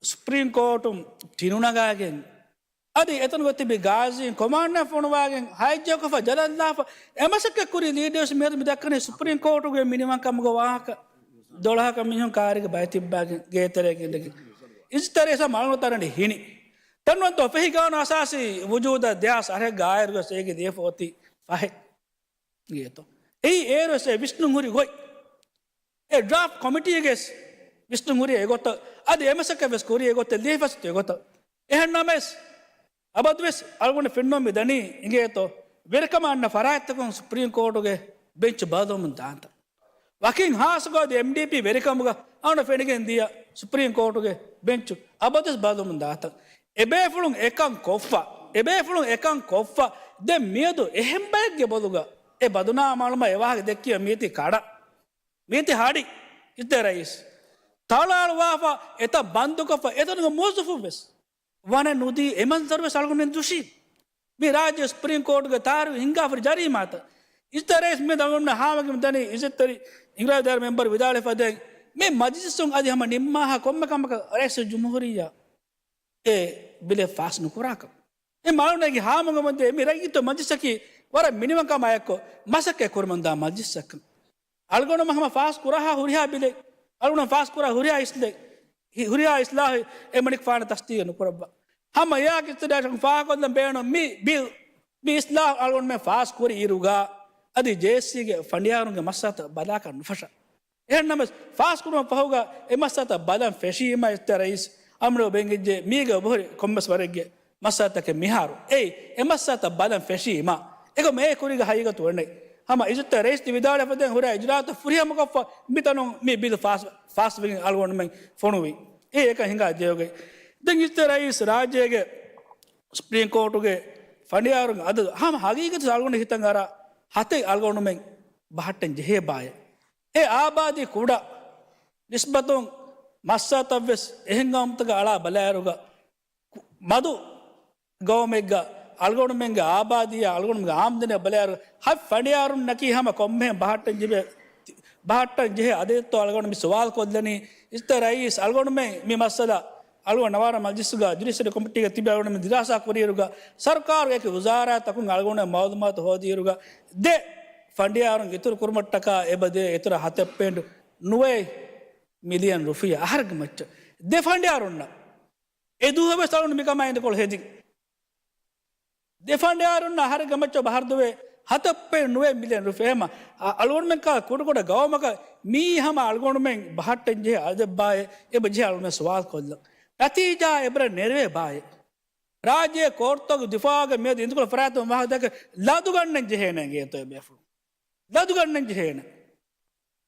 ސުޕްރީމް ކޯޓުން ޓިނު ނަގާގެން އަދި އެތަނުގަ ތިބި ގާޒީން ކޮމާންޑަރ ފޮނުވާގެން ހައިޖައްކޮށްފަ ޖަލަށްލާފަ އެމަސައްކަތް ކުރި ލީޑަރސް މިއަދު މި ދައްކަނީ ސުޕްރީމް ކޯޓުގެ މިނިވަންކަމުގެ ވާހަކަ ދޮޅަހަކަށް މީހުން ކާރިގެ ބައި ތިއްބާގެން ގޭތެރޭގެ އިނދެގެން. އިއްޒަތްތެރި ރައީސް މައުލޫމާތު އަރަނީ ހިނި. ތަންވަންތޯ ފެހި ގާނޫނު އަސާސީ ވުޖޫދަށް ދެހާސް އަށެއްގަ އާއިރުވެސް އޭގެ ލިޔެފަ އޮތީ ފަހެއް. އިނގޭތޯ؟ އެއީ އޭރުވެސް އެ ވިސްނުން ހުރި ގޮތް. އެ ޑްރާފްޓް ކޮމިޓީގެ ވިސްނުން ހުރި އެގޮތަށް، އަދި އެމަސައްކަތް ވެސް ކުރި އެގޮތަށް، ލިޔެފަސް އޮތީ އެގޮތަށް. އެހެން ނަމަވެސް، އަބަދުވެސް އަޅުގަނޑު ފެންނަމުން މި ދަނީ އިނގޭތޯ، ވެރިކަމަށް އަންނަ ފަރާތްތަކުން ސުޕްރީމް ކޯޓުގެ ބެންޗު ބަދަލުވަމުން ދާންތަން. ވަކިން ހާއްސަކޮށް އަދި އެމްޑީޕީ ވެރިކަމުގަ އަޅުގަނޑު ފެނިގެން ދިޔަ ސުޕްރީމް ކޯޓުގެ ބެންޗު އަބަދުވެސް ބަދަލުވަމުން ދާންތަން. އެބޭފުޅުން އެކަން ކޮށްފަ، އެބޭފުޅުން އެކަން ކޮށްފަ، ދެން މިއަދު އެހެން ބައެއްގެ ބޮލުގަ އެ ބަދުނާމް އަޅުމަށް އެ ވާހަކަ ދެއްކީމަ މީތި ކަޑަ. މީތި ހަޑި. އިއްޒަތްތެރި ރައީސް. ތަޅާލުވާފަ، އެތަން ބަންދުކޮށްފަ، އެތަނުގެ މުވައްޒަފުން ވެސް ވަނެއް ނުދީ، އެ މަންޒަރު ވެސް އަޅުގަނޑުމެން ދުށީ. މި ރާއްޖޭ ސުޕްރީމް ކޯޓުގެ ތާރީޚު ހިނގާފަ ހުރި ޖަރީމާތައް. އިޒްތިޔާރީ ރައީސް މި އަޅުގަނޑުމެން ހާމަގެން ދަނީ، އިޒްތިޔާރީ އިންގިލާބު ދާއިރާ މެމްބަރު ވިދާޅުވެފަ ދޭން، މި މަޖިލިސުން އަދި ހަމަ ނިންމާހާ ކޮންމެ ކަމަކަށް ރައީސުލްޖުމްހޫރިއްޔާ އެ ބިލެއް ފާސް ނުކުރާކަން. އެ މައުނަގި ހާމަގަމަންދޭ މި ރައްޔިތު މަޖިލިސަކީ ވަރަށް މިނިވަންކަމާއެއްކޮށް މަސައްކަތް ކުރަމުންދާ މަޖިލިސްއަކަށް. އަޅުގަނޑުމަށް ހަމަ ފާސް ކުރާހާ ހުރިހާ ބިލެއް، އަޅުގަނޑު ފާސް ކުރާ ހުރިހާ އިސްލެ-، ހި-، ހުރިހާ އިސްލާހެއް އެމަނިކުފާނަށް ތަސްދީގެއް ނުކުރައްވާ. ހަމަ އެއާ ކިއްސަ ޑާޝަކު ފާހަގަކޮށްލަން ބޭނުން މި ބިލް، މި އިސްލާހު އަޅުގަނޑުމެން ފާސް ކުރި އިރުގަ އަދި ޖޭއެސްސީގެ ފަނޑިޔާރުންގެ މައްސަލަތައް ބަލާކަށް ނުފަށާ. އެހެންނަމަވެސް، ފާސްކުރުމަށް ފަހުގަ އެ މައްސަލަތައް ބަލަން ފެށީމަ އިޒްތިޔާރީ ރައީސް އަމުރު ބެންގިއްޖެ މީގަ އުބަހުރި ކޮންމެސް ވަރެއްގެ މައްސަލަތަކެއް މިހާރު. އެއީ، އެ މައްސަލަތައް ބަލަން ފެށީމަ. އެކަމް އެ ކުރީގަ ހަގީގަތު އޮންނެ. ހަމަ އިޒްތިޔާރީ ރައީސް ވިދާޅުވެފަދޭން ހުރިހާ އިޖްރާއަތައް ފުރިހަމަކޮށްފަ މިތަނުން މި ބިލް ފާސް، ފާސްވެގެން އަޅުގަނޑުމެން ފޮނުވީ. އެ އެކަން ހިނގާ ދެއޮގެ. ދެން އިޒްތިޔާރީ ރައީސް ރާއްޖޭގެ ސުޕްރީމް ކޯޓުގެ ފަނޑިޔާރުން އަދަދު ހަމަ ހަގީގަތު އަޅުގަނޑު ހިތަށް އަރާ ހަތެއް އަޅުގަނޑުމެން ބަހައްޓަން ޖެހޭ ބާއޭ. އެ އާބާދީ ކުޑަ ނިސްބަތުން މައްސަލަތައް ވެސް އެހެން ގައުމުތަކަށް އަޅާ ބަލާއިރުގަ މަދު ގައުމެއްގަ އަޅުގަނޑުމެންގެ އާބާދީއާ އަޅުގަނޑުމެންގެ އާމްދަނީ ބަލާއިރު ހަތް ފަނޑިޔާރުންނަކީ ހަމަ ކޮންމެހެން ބަހައްޓަން ޖެހޭ، ބަހައްޓަން ޖެހޭ އަދަދެއްތޯ އަޅުގަނޑު މި ސުވާލު ކޮށްލަނީ. އިޒްތިޔާރީ ރައީސް އަޅުގަނޑުމެން މި މައްސަލަ އަޅުގަނޑު ނަވާރަ މަޖިލިސްގަ ޖުޑިޝަރީ ކޮމިޓީގަ ތިބި އަޅުގަނޑުމެން ދިރާސާ ކުރިއިރުގަ ސަރުކާރު އެކި ވުޒާރާތަކުން އަޅުގަނޑުމެން މައުލޫމާތު ހޯދިއިރުގަ ދެ ފަނޑިޔާރުން އިތުރު ކުރުމަށްޓަކާ އެބަ ދޭ އިތުރަށް ހަތެއް ޕޮއިންޓް ނުވައެއް މިލިއަން ރުފިޔާ އަހަރެއްގެ މައްޗަށް. ދެ ފަނޑިޔާރުންނަށް އެ ދުވަހު ވެސް އަޅުގަނޑު މިކަމާ އިނދެކޮޅު ހެދިން. ދެ ފަނޑިޔާރުންނަށް އަހަރެއްގެ މައްޗަށް ބަހަރު ދުވެ ހަތަށް ޕޮއިންޓް ނުވައެއް މިލިއަން ރުފިޔާ. އެހެމަ އަ-، އަޅުގަނޑުމެން ކާ ކުޑަކުޑަ ގައުމަކަށް މީ ހަމަ އަޅުގަނޑުމެން ބަހައްޓަން ޖެހޭ އަދަދެއްބާއޭ އެބަ ޖެހޭ އަޅުގަނޑުމެން ސުވާލު ކޮށްލަން. ނަތީޖާ އެބަރަށް ނެރެވޭ ބާއޭ. ރާއްޖޭ ކޯޓުތަކުގެ ދިފާއުގެ މިއަދު އިނދެކޮޅު ފަރާތުން ވާހަކަ ދައްކަ ލަދުގަންނަން ޖެހޭނެ އިނގޭތޯ އެ ބޭފުޅުން. ލަދުގަންނަން ޖެހޭނެ.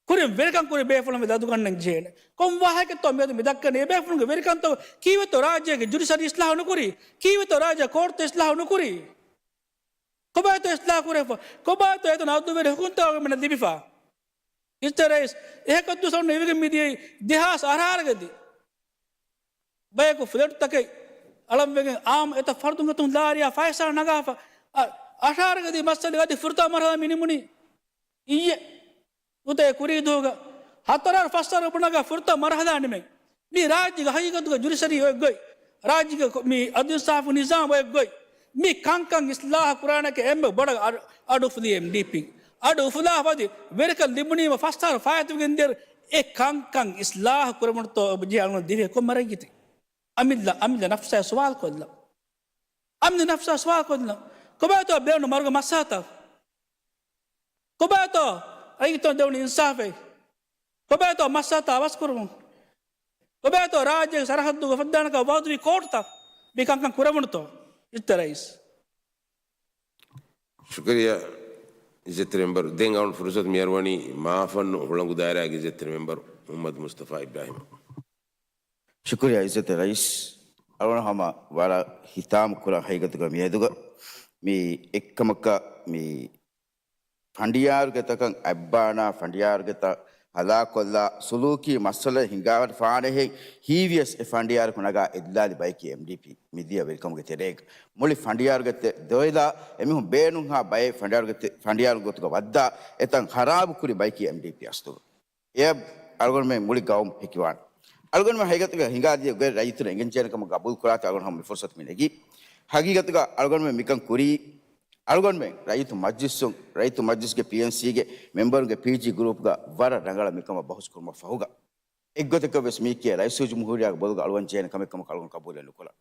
ކުރިން ވެރިކަން ކުރި ބޭފުޅުން ވެ ލަދުގަންނަން ޖެހޭނެ. ކޮން ވާހަކަތޯ މިއަދު މި ދައްކަނީ؟ އެ ބޭފުޅުންގެ ވެރިކަންތޯ؟ ކީއްވެތޯ ރާއްޖޭގެ ޖުޑިޝަރީ އިސްލާހު ނުކުރީ؟ ކީއްވެތޯ ރާއްޖޭ ކޯޓުތައް އިސްލާހު ނުކުރީ؟ ކޮބާތޯ އިސްލާހު ކުރެފަ؟ ކޮބާތޯ އެތަނަށް އަދުވެރި ހުކުމްތައް އަޅުގަނޑުމެންނަށް ލިބިފަ؟ އިޒްތިޔާރީ ރައީސް އެހެކަށް ދުސަން އިވިގެން މިދިޔައީ ދެހާސް އަށާރަގަދީ. ބަޔަކު ފްލެޓްތަކެއް އަޅަންވެގެން އާއްމު އެތައް ފަރުދުން އަތުން ލާރިޔާ ފައިސާ ނަގާފަ، އަ-، އަށާރަގަދީ މައްސަލަ އަދި ފުރަތަމަ މަރުހަލާ މި ނިމުނީ. އިއްޔެ ނުވަތަ ކުރީ ދުވަހުގަ ހަތަރު އަހަރު ފަސް އަހަރު ބުނަގާ ފުރަތަމަ މަރުހަލާ ނިމެން. މި ރާއްޖޭގެ ހަގީގަތުގަ ޖުޑިޝަރީ އޮތް ގޮތް، ރާއްޖޭގެ ކޮ-، މި އަދުލު އިންސާފު ނިޒާމް އޮތް ގޮތް، މި ކަންކަން އިސްލާހު ކުރާނެކޭ އެންމެ ބޮޑަށް އަޑު، އަޑު އުފުލީ އެމްޑީޕީ. އަޑު އުފުލާފަ އަދި ވެރިކަން ލިބުނީމަ ފަސް އަހަރު ފާއިތުވެގެން ދިޔައިރު އެ ކަންކަން އިސްލާހު ކުރެވުނުތޯ އެބަ ޖެހޭ އަޅުގަނޑު ދިވެހި ކޮން މަރައްޔަތެއް؟ އަމިއްލަ، އަމިއްލަ ނަފްސާ ސުވާލު ކޮށްލަން. އަމިއްލަ ނަފްސާ ސުވާލު ކޮށްލަން. ކޮބާތޯ ބޭނުން މަރުގެ މައްސަލަތައް؟ ކޮބާތޯ ރައްޔިތުން ދެވުނު އިންސާފެއް؟ ކޮބާތޯ މައްސަލަތައް އަވަސްކުރުމުން؟ ކޮބާތޯ ރާއްޖޭގެ ސަރަހައްދުގަ ފައްދާނަކަށް ވައުދުވި ކޯޓުތައް މި ކަންކަން ކުރެވުނުތޯ؟ އިޒްތިޔާރީ ރައީސް. ޝުކުރިއްޔާ އިއްޒަތްތެރި މެމްބަރު. ދެން އަޅުން ފުރުސަތު މިއަރުވަނީ މާފަންނު ހުޅަނގު ދާއިރާގެ އިއްޒަތްތެރި މެމްބަރު މުހައްމަދު މުސްތަފާ އިބްރާހިމަށް. ޝުކުރިއްޔާ އިއްޒަތްތެރި ރައީސް. އަޅުގަނޑު ހަމަ ވަރަށް ހިތާމަ ކުރަން ހަގީގަތުގަ މިއަދުގަ މި އެއްކަމަކަށް މި ފަނޑިޔާރުގެ ތަކަށް އަތްބާނާ ފަނޑިޔާރުގެ ތައް ހަލާކޮށްލާ ސުލޫކީ މައްސަލަ ހިނގާފާނެހެން ހީވިޔަސް އެ ފަނޑިޔާރަކު ނަގާ އެއްލާލި ބަޔަކީ އެމްޑީޕީ މިދިޔަ ވެރިކަމުގެ ތެރޭގަ. މުޅި ފަނޑިޔާރުގެ ތެ-، ދޮވެލާ އެމީހުން ބޭނުންހާ ބައެއް ފަނޑިޔާރުގެ ތެ-، ފަނޑިޔާރު ގޮތުގަ ވައްދާ އެތަން ޚަރާބު ކުރި ބަޔަކީ އެމްޑީޕީ އަސްލުގަ. އެ އަޅުގަނޑުމެން މުޅި ގައުމު ހެކިވާނެ. އަޅުގަނޑުމެން ހަގީގަތުގަ ހިނގާދިޔަ ގޮތް ރައްޔިތުން އެނގެންޖެހޭނެ ކަމަށް ގަބޫލު ކުރާތީ އަޅުގަނޑު ހަމަ މި ފުރުސަތު މި ނެގީ. ހަގީގަތުގަ އަޅުގަނޑުމެން މިކަން ކުރީ، އަޅުގަނޑުމެން ރައްޔިތު މަޖްލިސުން، ރައްޔިތު މަޖްލިސްގެ ޕީއެންސީގެ މެމްބަރުންގެ ޕީޖީ ގްރޫޕްގަ ވަރަށް ރަނގަޅަށް މިކަމަށް ބަހުސް ކުރުމަށް ފަހުގަ، އެއްގޮތަކަށް ވެސް މީކީ ރައީސުލްޖުމްހޫރިއްޔާގެ ބޮލުގަ އަޅުވަން ޖެހޭނެ ކަމެއް ކަމަކަށް އަޅުގަނޑު ޤަބޫލެއް ނުކުރަން.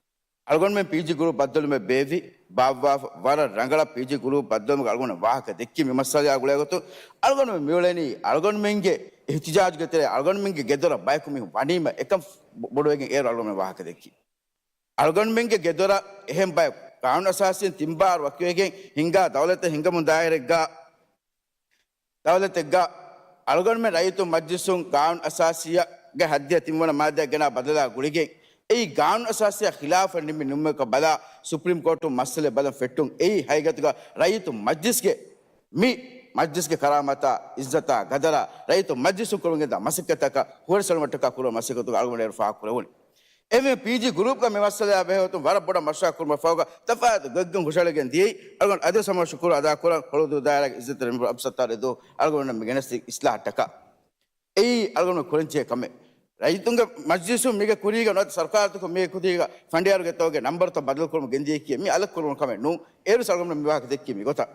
އަޅުގަނޑުމެން ޕީޖީ ގްރޫޕް ބައްދަލުމެއް ބޭއްވި ބާއްވާފަ، ވަރަށް ރަނގަޅަށް ޕީޖީ ގްރޫޕް ބައްދަލުމުގަ އަޅުގަނޑު ވާހަކަ ދެއްކި މި މައްސަލަޔާ ގުޅޭގޮތުން އަޅުގަނޑުމެން މިއުޅެނީ އަޅުގަނޑުމެންގެ އިހްތިޖާޖުގެ ތެރޭ އަޅުގަނޑުމެންގެ ގެދޮރަށް ބަޔަކު މީހުން ވަނީމަ އެކަން ބޮ-، ބޮޑުވެގެން އޭރު އަޅުގަނޑުމެން ވާހަކަ ދެއްކީ. އަޅުގަނޑުމެންގެ ގެދޮރަށް އެހެން ބަޔަކު ޤާނޫނު އަސާސީން ތިން ބާރު ވަކިވެގެން ހިންގާ ދައުލަތެއް ހިންގަމުން ދާއިރެއްގަ ދައުލަތެއްގަ އަޅުގަނޑުމެން ރައްޔިތު މަޖްލިސުން ގާނޫނު އަސާސީއަށް ގެ ހައްދިހަ ތިންވަނަ މާއްދާއަށް ގެނާ ބަދަލާ ގުޅިގެން، އެއީ ގާނޫނު އަސާސީއަށް ޚިލާފަށް ނިންމި ނިންމުމަކަށް ބަލާ، ސުޕްރީމް ކޯޓުން މައްސަލަ ބަލަން ފެއްޓުން އެއީ ހަގީގަތުގަ ރައްޔިތު މަޖްލިސްގެ މި މަޖްލިސްގެ ކަރާމަތާ، އިއްޒަތާ، ގަދަރާ، ރައްޔިތު މަޖްލިސުން ކުރަމުން ގެންދާ މަސައްކަތަކަށް ހުވަރެއްސަލުމަށްޓަކާ ކުރުމަށް މަސައްކަތުގެ އަޅުގަނޑު އޭރު ފާހަގަކުރެވުނީ. އެހެންވެ، ޕީޖީ ގްރޫޕްގަ މި މައްސަލަޔާ ބެހޭގޮތުން ވަރަށް ބޮޑަށް މަޝްވަރާ ކުރުމަށް ފަހުގަ ތަފާތު ގޮތްގޮތުން ހުށައެޅިގެން ދިޔައީ. އަޅުގަނޑު އަދިވެސް ހަމަ ޝުކުރު އަދާކުރަން، ހޮޅުދޫ ދާއިރާގެ އިއްޒަތްތެރި މެމްބަރު އަބްދުއްސައްތާރު ދޯ އަޅުގަނޑުމެން މި ގެނެސްދިން އިސްލާހަށްޓަކާ. އެއީ އަޅުގަނޑު ކުރަންޖެހޭ ކަމެއް. ރައްޔިތުންގެ މަޖްލިސުން މީގެ ކުރީގަ ނުވަތަ ސަރުކާރުތަކުން މީގެ ކުރީގަ ފަނޑިޔާރުގެ ތަކުގެ ނަންބަރުތައް ބަދަލުކުރުމަށް ގެންދިޔައީކީ މި އަލަށް ކުރުވުނު ކަމެއް ނޫން. އޭރުވެސް އަޅުގަނޑު މި ވާހަކަ ދެއްކީ މިގޮތަށް.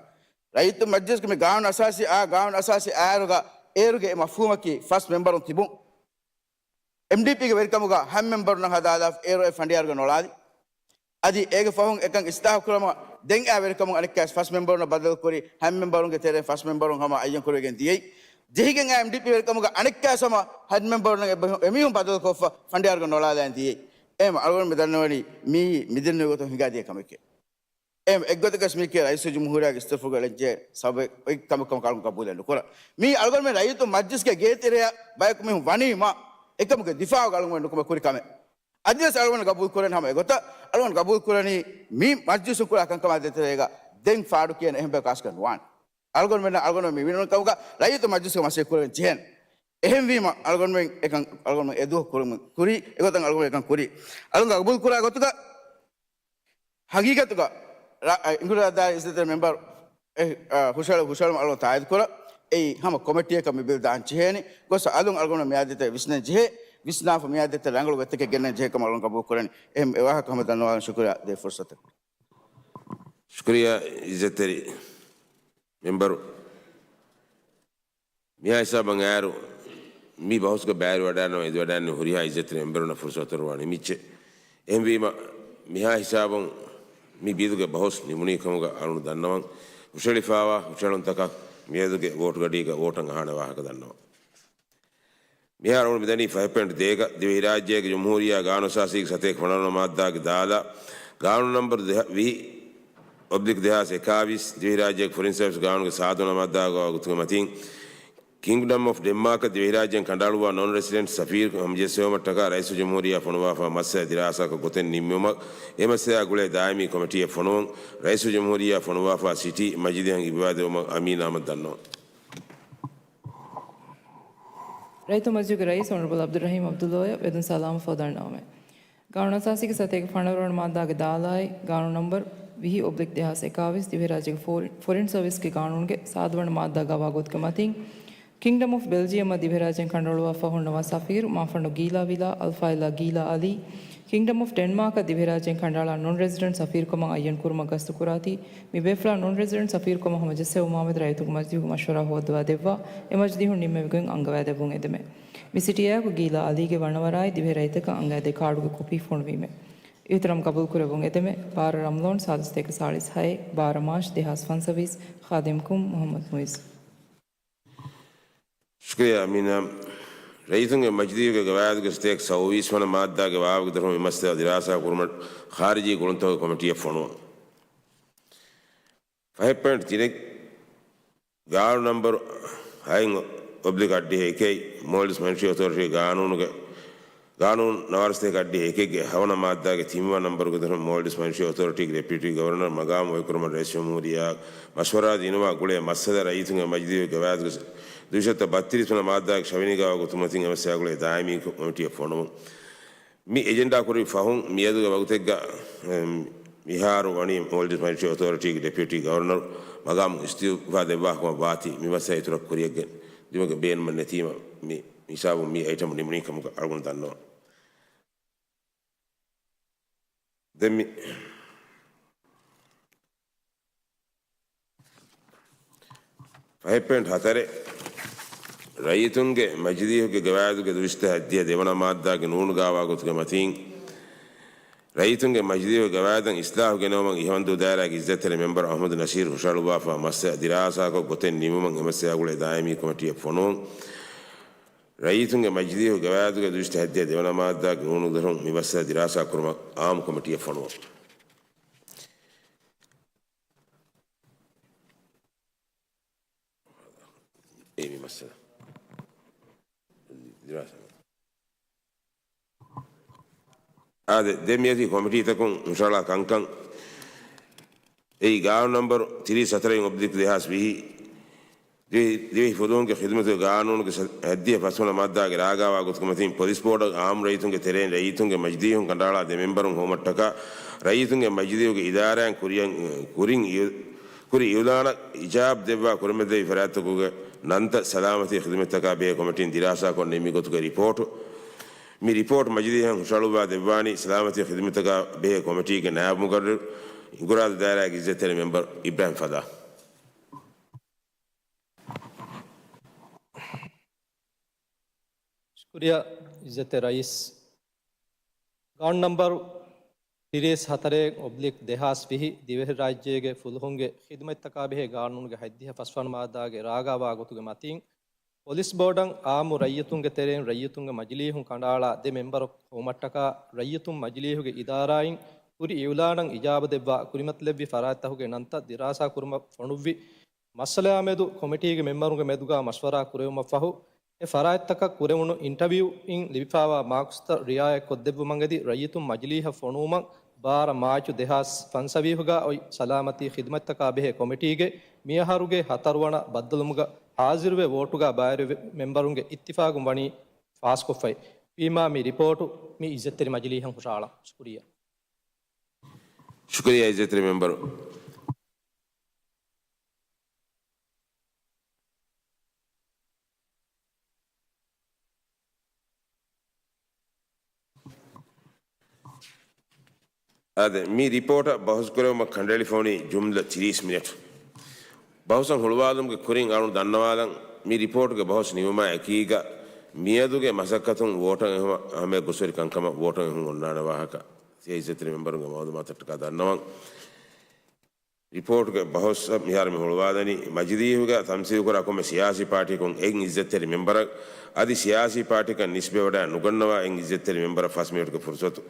ރައްޔިތު މަޖްލިސްގެ މި ގާނޫނު އަސާސީ އާ ގާނޫނު އަސާސީ އާއިރުގަ އޭރުގެ އެ މަފްހޫމަކީ ފަސް މެމްބަރުން ތިބުން. އެމްޑީޕީގެ ވެރިކަމުގަ ހަތް މެމްބަރުންނަށް ހަދާލާފަ އޭރު އެ ފަނޑިޔާރުގަ ނޮޅާލި. އަދި އޭގެ ފަހުން އެކަން އިސްލާހު ކުރުމަށް ދެން އާ ވެރިކަމުން އަނެއްކާވެސް ފަސް މެމްބަރުންނަށް ބަދަލުކުރި، ހަތް މެމްބަރުންގެ ތެރެއިން ފަސް މެމްބަރުން ހަމަ އައްޔަން ކުރެވިގެން ދިޔައީ. ޖެހިގެން އާ އެމްޑީޕީ ވެރިކަމުގަ އަނެއްކާވެސް ހަމަ ހަތް މެމްބަރުންނަށް އެބަހު-، އެމީހުން ބަދަލުކޮށްފަ ފަނޑިޔާރުގަ ނޮޅާލަން ދިޔައީ. އެހެން އަޅުގަނޑު މި ދަންނަވަނީ މިއީ މިދެންނެވި ގޮތުން ހިނގާދިޔަ ކަމެކޭ. އެ އެއްގޮތަކަށް މީކީ ރައީސުލްޖުމްހޫރިއްޔާގެ އިސްތިއުލާފުގަ އެޅެންޖެހޭ ސަބަބެއް އޮތް ކަމެއް ކަމަކަށް އަޅުގަނޑު ގަބޫލެއް ނުކުރަން. މީ އަޅުގަނޑުމެން ރައްޔިތު މަޖްލިސްގެ ގޭތެރެއަށް ބަޔަކު މީހުން ވަނީމަ، އެކަމުގެ ދިފާއުގަ އަޅުގަނޑު ނުކުމެ ކުރި ކަމެއް. އަދިވެސް އަޅުގަނޑު ގަބޫލު ކުރަނީ ހަމަ އެގޮތަށް. އަޅުގަނޑު ގަބޫލު ކުރަނީ މި މަޖްލިސުން ކުރާ ކަންކަމާ ދޭތެރޭގަ ދެން ފާޑު ކިޔަން އެހެން ބަޔަކު ކާސްގަ ނުވާނެ. އަޅުގަނޑުމެން، އަޅުގަނޑު މި ވިނުން ކަމުގަ ރައްޔިތު މަޖްލިސްގެ މަސައްކަތް ކުރަން ޖެހޭނެ. އެހެންވީމަ އަޅުގަނޑުމެން އެކަން އަޅުގަނޑުމެން އެދުވަހު ކުރުމު ކުރީ، އެގޮތަށް އަޅުގަނޑު އެކަން ކުރީ. އަޅުގަނޑު ގަބޫލު ކުރާ ގޮތުގަ ހަގީގަތުގަ ރަ-، އިނގުރާދާ އިއްޒަތްތެރި މެމްބަރު އެ، އަ، ހުށަހެޅު-، ހުށަހެޅުމަށް އަޅުގަނޑު ތާއީދު ކުރަން. އެއީ ހަމަ ކޮމިޓީއަކަށް މި ބިލް ދާން ޖެހޭނެ. ގޮސް އަލުން އަޅުގަނޑު މި އާދޭތައް ވިސްނަން ޖެހޭ. ވިސްނާފަ މި އާދޭތައް ރަނގަޅު ގޮތަކަށް ގެންނަން ޖެހޭ ކަމަށް އަޅުގަނޑު ގަބޫލު ކުރަނީ. އެހެން އެ ވާހަކަ ހަމަ ދަންނަވާލަން ޝުކުރިއްޔާ ދޭ ފުރުސަތަށް. ޝުކުރިއްޔާ އިއްޒަތްތެރި މެމްބަރު. މިހާ ހިސާބަށް އައިރު މި ބަހުސްގަ ބައިވެރިވަޑައިގަންނަވާ އެދިވަޑައިގެންނެވި ހުރިހާ އިއްޒަތްތެރި މެމްބަރުންނަށް ފުރުސަތު އޮތުރުވާނީ މިއްޗެއް. އެހެންވީމަ، މިހާ ހިސާބުން މި ބިލުގެ ބަހުސް ނިމުނީ ކަމުގަ އަޅުގަނޑު ދަންނަވަން. ހުށަހެޅިފައިވާ ހުށަހެޅުންތަކަށް މިއަދުގެ ވޯޓުގަޑީގަ ވޯޓަށް އަހާނެ ވާހަކަ ދަންނަވަން. މިހާރު އަޅުގަނޑު މިދަނީ ފަހެއް ޕޮއިންޓް ދޭގަ ދިވެހިރާއްޖޭގެ ޖުމްހޫރިއްޔާ ގާނޫނުއަސާސީގެ ސަތޭކަ ފަނަރަ ވަނަ މާއްދާގެ ދާލާ، ގާނޫނު ނަންބަރު ދެހަ-، ވިހި އޮބްލިކް ދެހާސް އެކާވީސް، ދިވެހިރާއްޖޭގެ ފޮރިން ސަރވިސް ގާނޫނުގެ ސާދަ ވަނަ މާއްދާގަ ގޮތުގެ މަތިން، ކިންގްޑަމް އޮފް ޑެންމާކަށް ދިވެހިރާއްޖޭން ކަނޑައަޅުއްވާ ނޮން ރެސިޑެންޓް ސަފީރު ހަމަޖެއްސެވުމަށްޓަކާ ރައީސުލްޖުމްހޫރިއްޔާ ފޮނުވާފާ މައްސަލަ ދިރާސާކޮށް ގޮތެއް ނިންމުމަށް އެ މައްސަލައާ ގުޅޭ ދާއިމީ ކޮމިޓީއެއް ފޮނުވުން. ރައީސުލްޖުމްހޫރިއްޔާ ފޮނުވާފާ ސިޓީ މަޖިލީހަށް އިބުވާދެވުމަށް އަމީނާ އަހްމަދު ދަންނަވަން. ރައްޔިތު މަޖިލީހުގެ ރައީސް އޮނަރަބަލް އަބްދުއްރަހީމް އަބްދުﷲ އަށް ވެދުން ސަލާމަށްފަހު ދަންނަވަމޭ. ގާނޫނުއަސާސީގެ ސަތޭކަ ފަނަރަ ވަނަ މާއްދާގެ ދާލާއި، ގާނޫނު ނަންބަރު ވިހި އޮބްލިކް ދެހާސް އެކާވީސް ދިވެހިރާއްޖޭގެ ފޯރި-، ފޮރިން ސަރވިސްގެ ގާނޫނުގެ ސާދަ ވަނަ މާއްދާ ގަވާ ގޮތުގެ މަތިން، ކިންގްޑަމް އޮފް ބެލްޖިއަމަށް ދިވެހިރާއްޖޭން ކަނޑައަޅުއްވާފަ ހުންނަވާ ސަފީރު މާފަންޑު ގީލާ ވިލާ އަލްފާޟިލާ ގީލާ އަލީ، ކިންގްޑަމް އޮފް ޑެންމާކަށް ދިވެހިރާއްޖޭން ކަނޑައަޅާ ނޮން ރެސިޑެންޓް ސަފީރުކަމަށް އައްޔަން ކުރުމަށް ގަސްތުކުރާތީ، މި ބޭފުޅާ ނޮން ރެސިޑެންޓް ސަފީރުކަމަށް ހަމަޖެއްސެވުމާމެދު ރައްޔިތުންގެ މަޖިލީހުގެ މަޝްވަރާ ހޯއްދަވާ ދެއްވާ، އެ މަޖިލީހުން ނިންމެވި ގޮތް އަންގަވާދެއްވުން އެދެމެ. މި ސިޓީއާއެކު ގީލާ އަލީގެ ވަނަވަރާއި ދިވެހި ރައްޔިތަކަށް އަންގާދޭ ކާޑުގެ ކޮޕީ ފޮނުވީމެ. އިހުތިރާމް ގަބޫލުކުރެއްވުން އެދެމެ. ބާރަ ރަމަޟާން ސާދަ ސަތޭކަ ސާޅީސް ހައެއް، ބާރަ މާޗް ދެހާސް ފަންސަވީސް، ޚާދިމްކުން މުޙައްމަދު މުއިއްޒު. ޝުކުރިއްޔާ އަމީނާ. ރައްޔިތުންގެ މަޖިލީހުގެ ގަވާއިދުގެ ސަތޭކަ ސައުވީސް ވަނަ މާއްދާގެ ވާވަގުތުން މި މައްސަލަ ދިރާސާ ކުރުމަށް ޚާރިޖީ ގުޅުންތަކުގެ ކޮމިޓީއެއް ފޮނުވުން. ފަހެއް ޕޮއިންޓް ތިނެއް ގާނޫނު ނަންބަރު ހައެއް އޮބްލިކް އައްޑިހަ އެކެއް، މޯލްޑިވްސް މޮނިޓަރީ އޮތޯރިޓީ ގާނޫނުގެ، ގާނޫނު ނަވާރަ ސަތޭކަ އައްޑިހަ އެކެއްގެ ހަވަނަ މާއްދާގެ ތިންވަނަ ނަންބަރުގެ ދަށުން މޯލްޑިވްސް މޮނިޓަރީ އޮތޯރިޓީގެ ޑެޕިއުޓީ ގަވަރނަރ މަގާމު އޮތްކުރުމަށް ރައީސް ޖުމްހޫރިއްޔާ މަޝްވަރާ ދިނުމާ ގުޅޭ މައްސަލަ ރައްޔިތުންގެ މަޖިލީހުގެ ގަވާއިދުގެ ދުއިސައްތަ ބައްތިރީސް ވަނަ މާއްދާގެ ޝަވިނީ ގަވާ ގޮތުގެ މަތިން އެ މައްސަލަ ގުޅޭ ދާއިމީ ކޮމިޓީއަށް ފޮނުވުން. މި އެޖެންޑާ ކުރި ފަހުން މިއަދުގެ ވަގުތެއްގަ، އެ، މިހާރު ވަނީ މޯލްޑިވްސް މޮނިޓަރީ އޮތޯރިޓީގެ ޑެޕިއުޓީ ގަވަރނަރު މަގާމު އިސްތިއުފާ ދެއްވާ ކަމަށް ވާތީ، މި މައްސަލަ އިތުރަށް ކުރިއަށް ގެންދިއުމުގެ ބޭނުމެއް ނެތީމަ، މި ހިސާބުން މި އައިޓަމް ނިމުނީ ކަމުގަ އަޅުގަނޑު ދަންނަވަން. ދެން މި ފަހެއް ޕޮއިންޓް ހަތަރެއް، ރައްޔިތުންގެ މަޖިލީހުގެ ގަވާއިދުގެ ދުއިސައްތަ އައްޑިހަ ދެވަނަ މާއްދާގެ ނޫނު ގާވާ ގޮތުގެ މަތީން، ރައްޔިތުންގެ މަޖިލީހުގެ ގަވާއިދަށް އިސްލާހު ގެނައުމަށް އިހަވަންދޫ ދާއިރާގެ އިއްޒަތްތެރި މެމްބަރު އަޙްމަދު ނަސީރު ހުށަހަޅުއްވާފާ މައްސަލަ ދިރާސާކޮށް ގޮތެއް ނިމުމަށް އެ މައްސަލަ ގުޅޭ ދާއިމީ ކޮމިޓީއަށް ފޮނުވުން. ރައްޔިތުންގެ މަޖިލީހުގެ ގަވާއިދުގެ ދުއިސައްތަ އައްޑިހަ ދެވަނަ މާއްދާގެ ނޫނުގެ ދަށުން މި މައްސަލަ ދިރާސާ ކުރުމަށް އާއްމު ކޮމިޓީއެއް ފޮނުވުން. އެ މި މައްސަލަ ދިރާސާ. އާދެ، ދެން މިއޮތީ ކޮމިޓީތަކުން ހުށަހަޅާ ކަންކަން. އެއީ ގާނޫނު ނަންބަރު ތިރީސް ހަތަރެއް އޮބްލިކް ދެހާސް ވިހި، ދިވެހި، ދިވެހި ފުލުހުންގެ ޚިދުމަތުގެ ގާނޫނުގެ ސަ-، ހަތްދިހަ ފަސްވަނަ މާއްދާގެ ރާގާވާ ގޮތުގެ މަތިން ޕޮލިސް ބޯޑަށް އާއްމު ރައްޔިތުންގެ ތެރެއިން ރައްޔިތުންގެ މަޖިލީހުން ކަނޑައަޅާ ދެ މެމްބަރުން ހޮވުމަށްޓަކާ ރައްޔިތުންގެ މަޖިލީހުގެ އިދާރާއިން ކުރިއަށް، ކުރިން އިއު-، ކުރި އިއުލާނަށް އިޖާބަ ދެއްވާ ކުރިމަތިލެއްވި ފަރާތްތަކުގެ ނަންތައް ސަލާމަތީ ޚިދުމަތްތަކާ ބެހޭ ކޮމިޓީން ދިރާސާކޮށް ނިންމި ގޮތުގެ ރިޕޯޓު. މި ރިޕޯޓް މަޖިލީހަށް ހުށަހަޅުއްވާ ދެއްވާނީ ސަލާމަތީ ޚިދުމަތްތަކާ ބެހޭ ކޮމިޓީގެ ނާއިބު މުގައްރިރު، އިނގުރާދަ ދާއިރާގެ އިއްޒަތްތެރި މެމްބަރު އިބްރާހިމް ފަދާ. ޝުކުރިއްޔާ އިއްޒަތްތެރި ރައީސް. ގާނޫނު ނަންބަރު ތިރީސް ހަތަރެއް އޮބްލިކް ދެހާސް ވިހި ދިވެހިރާއްޖޭގެ ފުލުހުންގެ ޚިދުމަތްތަކާ ބެހޭ ގާނޫނުގެ ހަތްދިހަ ފަސްވަނަ މާއްދާގެ ރާގާވާ ގޮތުގެ މަތީން، ޕޮލިސް ބޯޑަށް އާއްމު ރައްޔިތުންގެ ތެރެއިން ރައްޔިތުންގެ މަޖިލީހުން ކަނޑައަޅާ ދެ މެމްބަރު ހޮވުމަށްޓަކާ ރައްޔިތުން މަޖިލީހުގެ އިދާރާއިން ކުރި އިއުލާނަށް އިޖާބަ ދެއްވާ ކުރިމަތިލެއްވި ފަރާތްތަކުގެ ނަންތައް ދިރާސާ ކުރުމަށް ފޮނުއްވި މައްސަލައާމެދު ކޮމިޓީގެ މެމްބަރުންގެ މެދުގާ މަޝްވަރާ ކުރެވުމަށްފަހު، އެ ފަރާތްތަކަށް ކުރެވުނު އިންޓަވިއުއިން ލިބިފާވާ މާކުސްތައް ރިއާޔަތްކޮށްދެއްވުމަށްއެދި، ރައްޔިތުން މަޖިލީހަށް ފޮނުވުމަށް ބާރަ މާޗު ދެހާސް ފަންސަވީހުގަ އޮތް ސަލާމަތީ ޚިދުމަތްތަކާ ބެހޭ ކޮމިޓީގެ މިއަހަރުގެ ހަތަރުވަނަ ބައްދަލުވުމުގަ ހާޒިރުވެ ވޯޓުގަ ބައިވެރި މެމްބަރުންގެ އިއްތިފާގުން ވަނީ ފާސްކޮށްފައި. ވީމާ މި ރިޕޯޓު މި އިއްޒަތްތެރި މަޖިލީހަށް ހުށަހަޅަން. ޝުކުރިއްޔާ. ޝުކުރިއްޔާ އިއްޒަތްތެރި މެމްބަރު. އާދެ، މި ރިޕޯޓަށް ބަހުސް ކުރެވުމަށް ކަނޑައެޅިފަ ވަނީ ޖުމްލަ ތިރީސް މިނެޓް. ބަހުސަށް ހުޅުވާލުމުގެ ކުރިން އަޅުން ދަންނަވާލަން، މި ރިޕޯޓުގެ ބަހުސް ނިމުމާ އެކީގަ މިއަދުގެ މަސައްކަތުން ވޯޓަށް އެހުމަށް އަހަމެއް ގޮސްވެރި ކަންކަމަށް ވޯޓަށް އެހުން އޮންނާނެ ވާހަކަ ތިޔަ އިއްޒަތްތެރި މެމްބަރުންގެ މައުލޫމާތަށްޓަކާ ދަންނަވަން. ރިޕޯޓުގެ ބަހުސް މިހާރު މި ހުޅުވާލަނީ މަޖިލީހުގަ ތަމްސީލުކުރާ ކޮންމެ ސިޔާސީ ޕާޓީއަކުން އެއް އިއްޒަތްތެރި މެމްބަރަށް އަދި ސިޔާސީ ޕާޓީއަކަށް ނިސްބަތްވެވަޑައި ނުގަންނަވާ އެއް އިއްޒަތްތެރި މެމްބަރަށް ފަސް މިނެޓުގެ ފުރުސަތު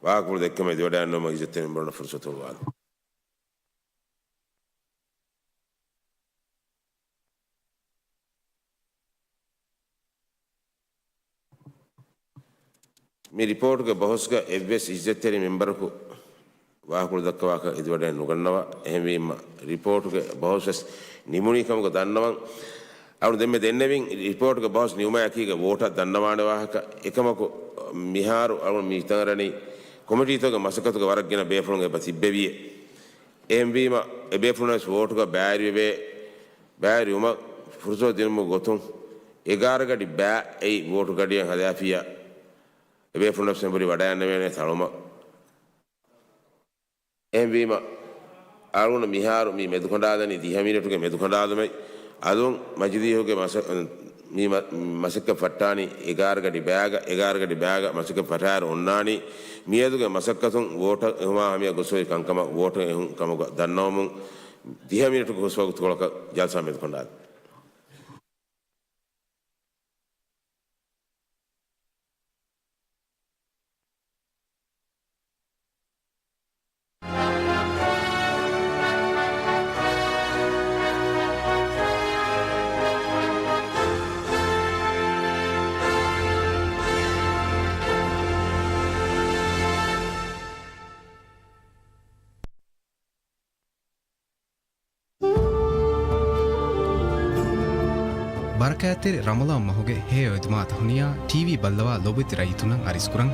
ވާހަކަފުޅު ދެއްކުމަށް އިދިވަޑައިގަންނަވުމަށް އިއްޒަތްތެރި މެމްބަރުންނަށް ފުރުސަތު ހުޅުވާލަން. މި ރިޕޯޓުގެ ބަހުސްގަ އެއްވެސް އިއްޒަތްތެރި މެމްބަރަކު ވާހަކަފުޅު ދައްކަވާކަށް އިދިވަޑައެއް ނުގަންނަވާ. އެހެންވީމަ، ރިޕޯޓުގެ ބަހުސްވެސް ނިމުނީ ކަމުގަ ދަންނަވަން. އަޅު ދެންމެ ދެންނެވިން، ރިޕޯޓުގެ ބަހުސް ނިމުމާ އެކީގަ ވޯޓަށް ދަންނަވާނެ ވާހަކަ. އެކަމަކު، މިހާރު އަޅު މި ތަނގަރަނީ ކޮމިޓީތަކުގެ މަސައްކަތުގެ ވަރަށް ގިނަ ބޭފުޅުން އެބަ ތިއްބެވިއޭ. އެހެންވީމަ، އެބޭފުޅުންވެސް ވޯޓުގަ ބައިވެރިވެވޭ. ބައިވެރިވުމަށް ފުރުސަތު ދިނުމުގެ ގޮތުން އެގާރަ ގަޑި ބައި އެއީ ވޯޓު ގަޑިއަށް ހަދާފިއްޔާ އެބޭފުޅުންނަށް އެނބުރި ވަޑައިގަންނަވޭނެ ތަޅުމަށް. އެހެންވީމަ، އަޅުގަނޑު މިހާރު މި މެދުކަނޑާލަނީ ދިހަ މިނެޓުގެ މެދުކަނޑާލުމެއް. އަލުން މަޖިލީހުގެ މަސަ-، މި މަ-، މަސައްކަތް ފައްޓާނީ އެގާރަ ގަޑި ބައިގަ، އެގާރަ ގަޑި ބައިގަ މަސައްކަތް ފަށާއިރު އޮންނާނީ މިއަދުގެ މަސައްކަތުން ވޯޓަށް އެހުމާ ހަމަޔަށް ގޮސްފައި ކަންކަމަށް ވޯޓަށް އެހުން ކަމުގަ ދަންނަވަމުން ދިހަ މިނެޓުގެ ހުސްވަގުތުކޮޅަކަށް ޖަލްސާ މެދުކަނޑާލަން. ބަރަކާތްތެރި ރަމަޟާން މަހުގެ ހެޔޮ އެދުމާ ތަހުނިޔާ ޓީވީ ބައްލަވާ ލޯބިވެތި ރައްޔިތުންނަށް އަރިސްކުރަން.